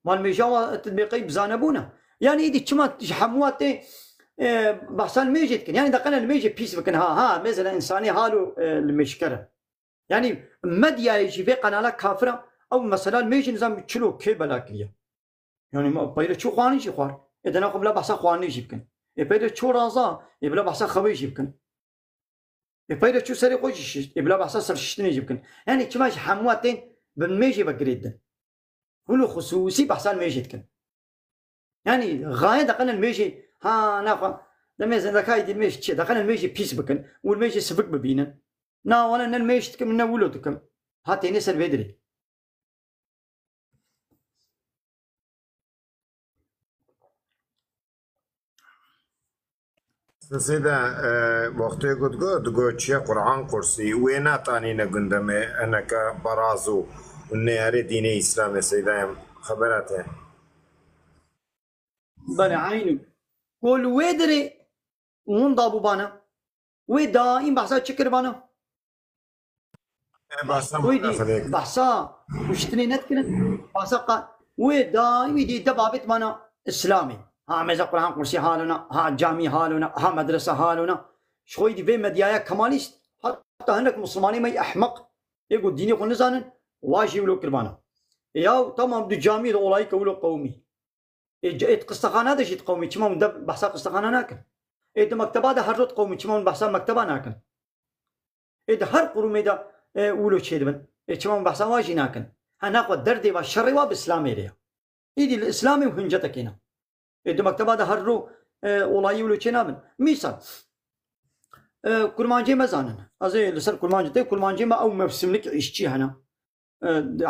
Mal mêja wa tu dibê qey bizane bûne. Yanî êdî çima ji hemû tê, e, behsa limêjê dikin. Yanî deqene limêjê pîs bikin. Ha, ha, mesela insanê halo, e, limêjker e. Yanî medyayê jî vê qenala kafira ew mesela limêjê nizam çilo kê bela kiriye. Yanî ma peyre çû xwarin jî xwar. Ê dena xwe bila behsa xwarinê jî bikin. Ê peyre çû raza, ê bila behsa xewê jî bikin. Ê peyre çû serê xwe jî şişt, ê bila behsa serşiştinê jî bikin. Yanî çima ji hemû tên bi mêjê ve girê didin. Hûn û xisûsî behsa mêjê dikin. Yanî xaye deqene mêjê, ha, naxwe, demê zindekayê dî mêj çi? Deqene mêjê pîs bikin û mêjê sivik bibînin. Na wana ne mêj dikim, ne wilo dikim. Ha têne ser vê dirê. Sisê de, e, wextê ku digo, digo çiye Qur'an qursî, wê natanîne gundemê, eneke barazû, neyarê dînê Îslamê, seydayem, xebera te. Belê, eynû. Ku li wê dirê û hûn dabûbana. Wê daîm behsa çi kiribana? Ê, behsa Wê dî mudafilê kir. Behsa kuştinê nedikirin. Behsa qa-, wê daîm wî dî de babet mana Îslamê. Ha mêza Quran kursî halona, ha camî halona, ha medrese halona. Ji xwe dî vê medyaya kemalîst, heta hinek Musulmanê me ehmeq, ê ku dînê xwe nizanin, wa jî wilo kirbana. Ê yaw, tamam, di camî de olayî ke wilo qewimî. Ê, c-, ê, di qistexana de jî diqewimî, çima hûn de behsa qistexana nakin? Ê, di mekteba de her rot qewimî, çima hûn behsa mekteba nakin? Ê, di her qurumê de, e, wilo çêdibin. Ê, çima hûn behsa wa jî nakin? Hena xwe derdê wa, şerê wa bi Îslamê re ya. Îdî li Îslamê û hincetekê ne. Ê, di mekteba de her ro, e, olayî wilo çê nabin. Mîsal, e, kurmancê me zanin. Ez ê li ser kurmancê te, kurmancê me ew mevsimlik îşçî hene. E,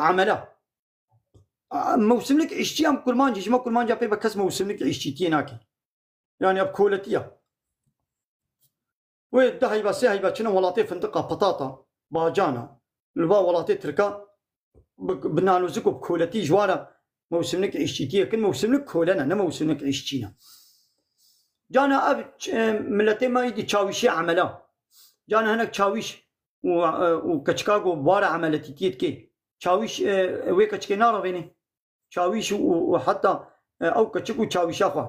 emela. A, mewsimlik îşçî em kurmancî, ji me kurmanca pê ve kes mewsimlik îşçîtiyê nake. Yani ev koletiya. Wê du heyva, sê heyva çine welatê findiqa, patata, bacana. Li va welatê tirka bi, bi nanozik û bi koletî ji wara mewsimlik îşçîtiyê kin, mewsimlik kole ne, ne mewsimlik îşçî ne. Cana ev ç-, e, miletê me îdî çawîşê emela. Cana hinek çawîş û, e, û keçika ku wara emeletîtiyê dike. Çawîş, e, wê keçikê narevêne. Çawîş û, û heta, e, ew keçik û çawîşa xwe.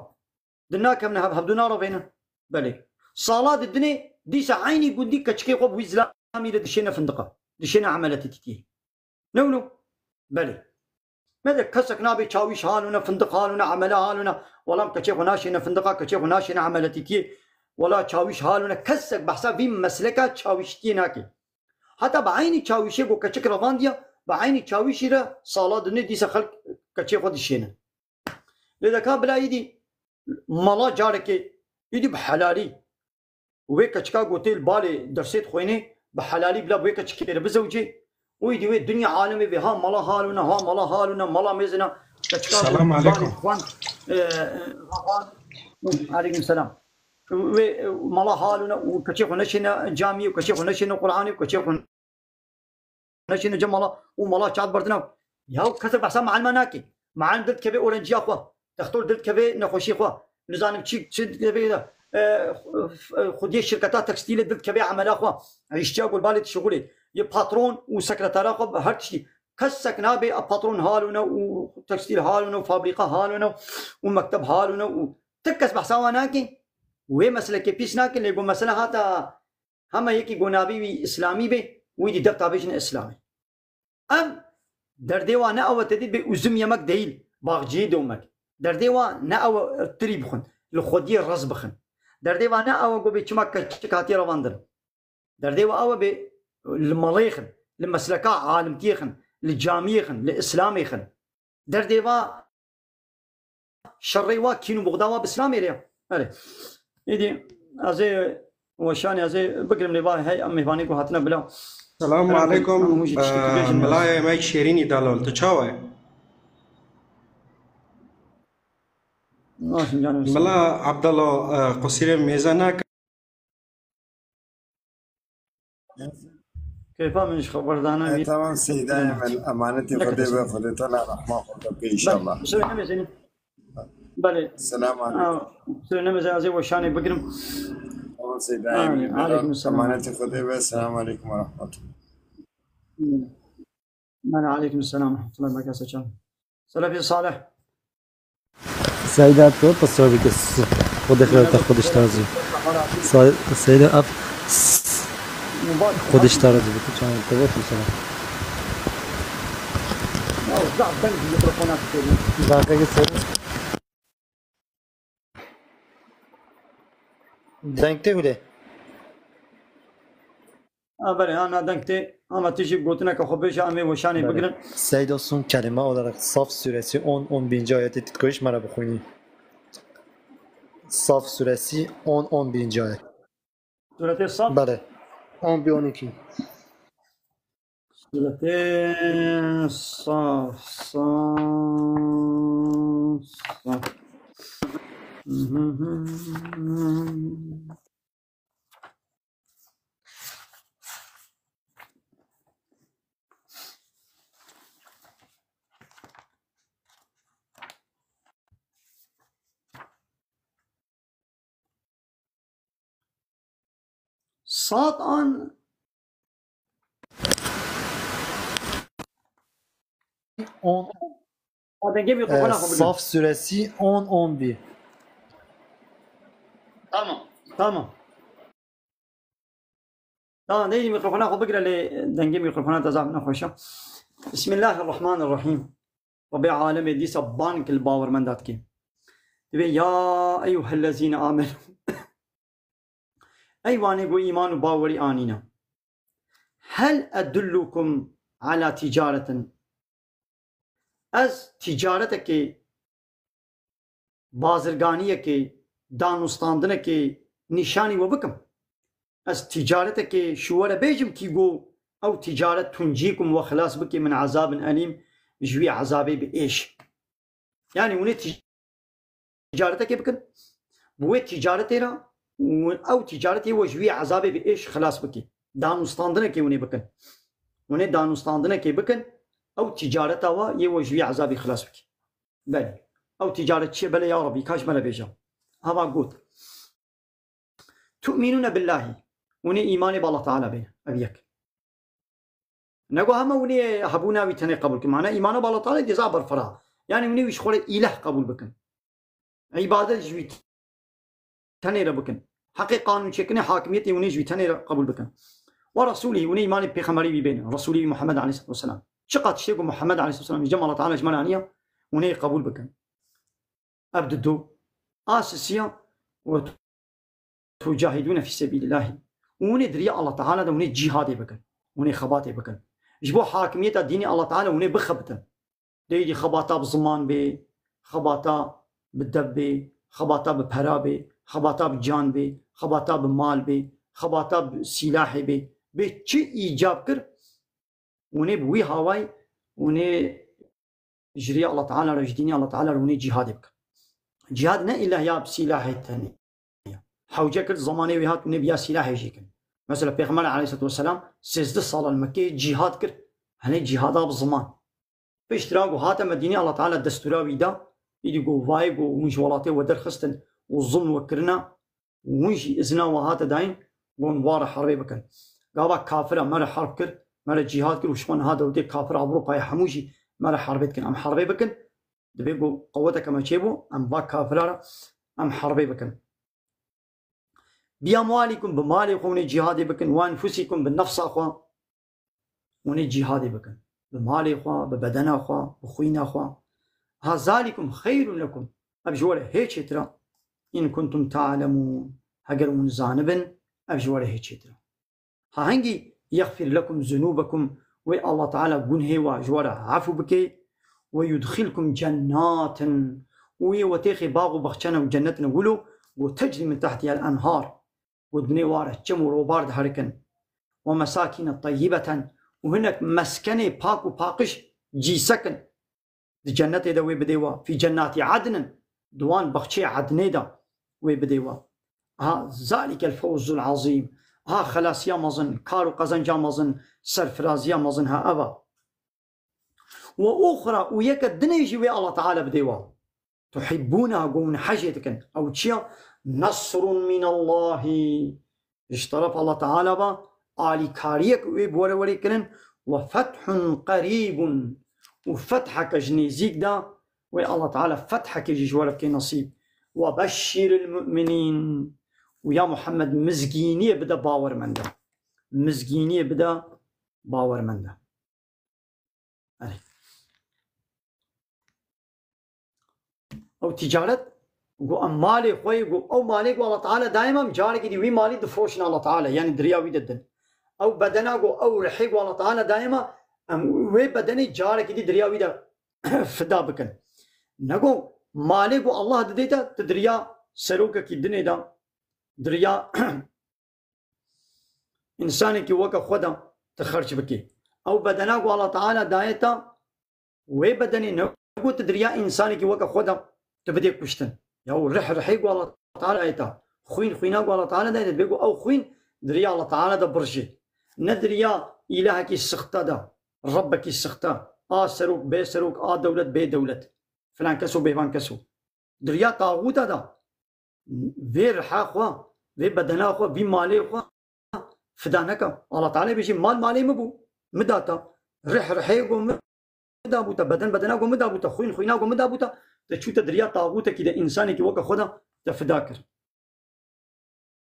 Di nakevne hev, hevdu narevêne. Belê. Sala di dinê dîsa eynî gundî keçikê xwe bi wî zilamî de dişêne findiqa. Dişêne emeletîtiyê. Ne wilo? Belê. Me de kesek nabê çawîş halûne, findiq halûne, emele halûne. Wela em keçê xwe naşêne findiqa, keçê xwe naşêne emeletîtiyê. Wela çawîş halûne. Kesek behsa vî mesleka çawîştiyê nake. Heta bi eynî çawîşê ku keçik revandiya, bi eynî çawîşî re sala dinê dîsa xelk keçê xwe dişêne. Lê de ka bila îdî mala carekê, îdî bi helalî. Wê keçika gotê li balê dersê dixwênê, bi helalî bila bi wê keçikê re bizewcê. Û îdî wê dinya alemê vê ha mala halûne, ha mala halûne, mala mêzina. Keçika Selam got balê aleykum. Xwan, e, e, xwan. Aleykum selam. Wê, e, mala halûne û keçê xwe neşêne camiyê û keçê xwe neşêne Qur'anê û keçê xwe neşêne cem mala û mala çat berdina. Ya kesek behsa mealima nake. Mealim dil dikeve orenciya xwe. Textor dil dikeve nexweşî xwe. Nizanim çi, çi dikeve de. E, xwediyê şirketa tekstîlê dil dikeve emela xwe. Îşçiya golbalê dişixulê. Yê patron û sekretara xwe her tiştî. Kesek nabe a patron halûne û tekstîl halûne û fabrîka halûne û mekteb halûne û ti kes behsa wan nake. Wê meselekê pîs nakin, lê got mesela hata hema yekî got nabî wî îslamî bê, wî dî def tabêjin îslamê. Em derdê wa ne ew e te dî bê üzüm yemek değil, bağcıyı dövmek. Derdê wa ne ew e tirî bixwin, li xwediyê rez bixin. Derdê wa ne ew e got bê çima keçik hatiye revandin. Derdê wa ew e bê li malê xin, li mesleka alimtiyê xin, li camiyê xin, li îslamê xin. Derdê wa şerê wa kîn û buxda wa bi Îslamê re ye. Erê. Êdî ez ê weşanê ez ê bigirim lê va hey em mêvanê ku hatine bila. Selamun Kerem aleyküm. Em hûn jî tiştekî bêjin. Milayê me Şêrînî Dalol, tu çawa ye? Nasıl canım? Mila Abdallah, e, qusîrê mêze nake. Keyfa min ji xeberdana E, wî. Tamam, Seydayê min, emanetê Xwedê be, Xwedê Teala rehma xwe te bike inşallah. Belê, sewê nemêzî. Belê. Selam aleyküm. Ha, sewê nemêzî, ez ê weşanê bigirim. Tamam, Seydayê min, aleyküm selam. Emanetê Xwedê be, selam aleyküm ve rahmetullah. Belê, aleyküm selam ve rahmetullah, beke seçan. Selefî salih. Seyda tu, pisra bike, Xwedê xeyr te, Xwedê ji te razî. Sa-, Seyda ev, Xwedê ji te razî bike, çawa te got mesela. Daqe git Seyda. Deng tê hûlê. A, belê, ana deng tê, ama tu jî gotineke xwe bêje, em ê weşanê bigirin. Seyda son kelime olarak Saf suresi on, on birinci ayeti tu dikoyî ji me re bixwînî. Saf suresi on, on birinci ayet. Suretê Saf? Belê. On bir, on iki. Suretê Saf, Saf, Saf. Sad an on. Ha, dengê mikrofona xwe bigire. Saf suresi on on bir. Tamam. Tamam. Tamam, dengê mikrofona xwe bigire, lê dengê mikrofona te zaf nexweş e. Bismillahirrahmanirrahim. Rabbê alemê dîsa bang li bawermenda dike. Divê, "Ya eyyuhellezîne amenu." Ey wanê ku îman û bawerî anîne. "Hel edullukum ala ticaretin." Ez ticaretekê, bazirganiyekê, danûstandinekê nîşanî we bikim? Ez ticaretekê ji we re bêjim kî ku ew ticaret tuncîkum we xilas bike min ezabin elîm, ji wî ezabê bi êş. Yanî hûn ê ticaretekê bikin, bi wê ticaretê re, û ew ticaretê we ji wî ezabê bi êş xilas bike. Danûstandinekê hûn ê bikin. Hûn ê danûstandinekê bikin, ew ticareta we yê we ji wî ezabê xilas bike. Belê. Ew ticaret çi ye? Belê ya Rabbî, ka ji me re bêje. Hava got. Tu'minûne billahî. Hûn ê îmanê bi Allah Teala bê. Ev yek. Nego hema hûn ê hebûna wî tenê qebûl bikin. Mana îmana bi Allah Teala dê zaf berfireh. Yanî hûn ê wî ji xwe re îleh qebûl bikin. Îbadet ji wî tenê re bikin. Heqê qanûnçêkirinê, hakimiyetê hûn ê ji wî tenê re qebûl bikin. Ve Resûlî, hûn ê îmanê pêxemberî wî bênin. Resûlî wî Muhammed aleyhisselatu vesselam. Çiqas tiştê ku Muhammed aleyhisselam ji cem Allah Teala ji me re aniye, hûn ê qebûl bikin. Ev dido. A sisiya ve tucahidûne fî sebîlîllahî. Hûn ê di riya Allah Teala de hûn ê cîhadê bikin. Hûn ê xebatê bikin. Ji bo hakimiyeta dînê Allah Teala hûn ê bixebitin. Dê êdî xebata bi ziman bê, xebata bi dev bê, xebata bi pera bê, xebata bi can bê, xebata bi mal bê, xebata bi sîlahê bê. Bê çi îcab kir, hûn ê bi wî hawayî, hûn ê ji riya Allah Teala re, ji dînê Allah Teala re hûn ê cîhadê bikin. Cîhad ne îlla ya bi sîlahê tenê. Hewce kir, zemanê wê hat hûn ê bi ya sîlahê jî kin. Mesela Pêxember aleyhisselatu vesselam sêzdeh sala li Mekkeyê cîhad kir, henê cîhada bi ziman. Piştre ku hate Medînê, Allah Teala destûra wî da, îdî got, vayê got, hûn ji welatê we derxistin û zulm we kirina, hûn jî izina we hate dayîn, got, hûn wa re herbê bikin. Gava kafira me re herb kir, me re cîhad kir û ji xwe niha dewletê kafira Ewropayê hemû jî me re herbê dikin. Em herbê bikin, dibê ku qeweteke me çêbû, em va kafira re em herbê bikin. Bi amwalikum, bi malê xwe hûn ê cîhadê bikin, wa enfusikum, bi nefsa xwe hûn ê cîhadê bikin. Bi malê xwe, bi bedena xwe, bi xwîna xwe. Ha zalikum xeyrun lekum. Ev ji we re hê çêtir e. In kuntum ta'lemûn. Heger hûn zanibin, ev ji we re hê çêtir e. Ha hingî yexfir lekum zunûbekum, wê Allah Teala gunhê we ji we re efû bike, we yudxilkum cennatin, û yê we têxê bax û baxçene û cennetine wilo, got tecrî min tehtihel enhar, got binê we re çem û robar diherikin, we mesakîne teyyibeten, û hinek meskenê pak û paqij cîsekin. Di cennetê de wê bidê we. Fî cennatî ednin. Di wan baxçeyê ednê de wê bidê we. Ha, zalikel fewzul azîm. Ha, xelasiya mezin, kar û qezenca mezin, serfiraziya mezin, ha, ev e. Ve uxra, û yeke dinê jî wê Allah Teala bidê we. Tuhibbûneha, ku hûn hejê dikin. Ew çi ya? Nasrun minallahî. Ji teref Allah Teala ve alîkariyek wê bi we re werê kirin. Ve fethun qerîbun. Û fetheke ji nêzîk de wê Allah Teala fethekê jî ji we re bike nesîb. Ve beşşîril mu'minîn. Û ya Muhammed mizgîniyê bide bawermende. Mizgîniyê bide bawermende. Erê. Ew ticaret, ku em malê xwe yê, ku ew malê ku Allah Teala daye me, em carekî dî wî malî difroşin Allah Teala, yanî di riya wî de din. Ew bedena ku ew rihê ku Allah Teala daye me, em wê bedenê carekî dî di riya wî de fida bikin. Ne ku malê ku Allah didê te, tu di riya serokekî dinê de, di riya însanekî weke xwe de tu xerc bikî. Ew bedena ku Allah Teala daye te, wê bedenê ne ku tu di riya însanekî weke xwe de tu bidê kuştin. Ya û rih rihê ku Allah Teala daye te, xwîn xwîna ku Allah Teala daye te, dibê ku ew xwîn di riya Allah Teala de birjê. Ne di riya îlahekî sixte de, rebbekî sixte, a serok, bê serok, a dewlet, bê dewlet, filan keso, bêvan keso. Di riya taxûta de vê riha xwe, vê bedena xwe, vî malê xwe fida neke. Allah Teala bêjî, mal malê min bû, min da te. Rih rihê go min da bû te, beden bedena go min da bû te, xwîn xwîna go min da bû te. Te çû te diriya taxûtekî de, însanekî weke xwe de te fida kir.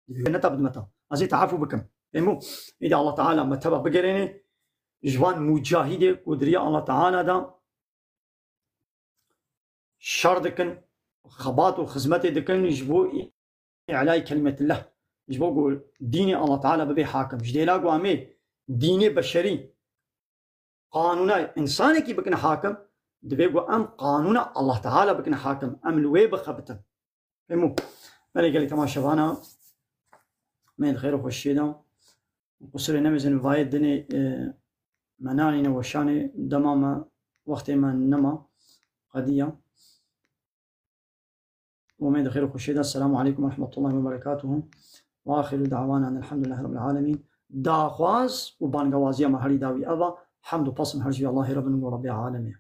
Divê ne te bidime te. Ez ê te efû bikim. Fehmû? Îdî Allah Teala me teva bigerêne ji van mucahîdê ku diriya Allah Teala de şer dikin, xebat û xizmetê dikin ji bo îlayî kelimetillah. Ji bo ku dînê Allah Teala bibe hakim. Ji dêla ku em ê dînê beşerî, qanûna însanekî bikin hakim, divê ku em qanûna Allah Teala bikin hakim. Em li wê bixebitin. Fehmû? Belê gelî temaşevana me di xêr û xweşiyê de. Qusûrê nemêzin vayê dinê, e, me nanîne weşanê dema me, wextê me nema qediya. Û me di xêr û xweşiyê de. Selamu aleykum ve rahmetullahi ve berekatuhu. Ve axiru da'wana elhamdulillahi rabbil alemin. Daxwaz û bangewaziya me herî dawî eva. Hemd û pesn her ji Allahê Rabbin û Rabbê alemê.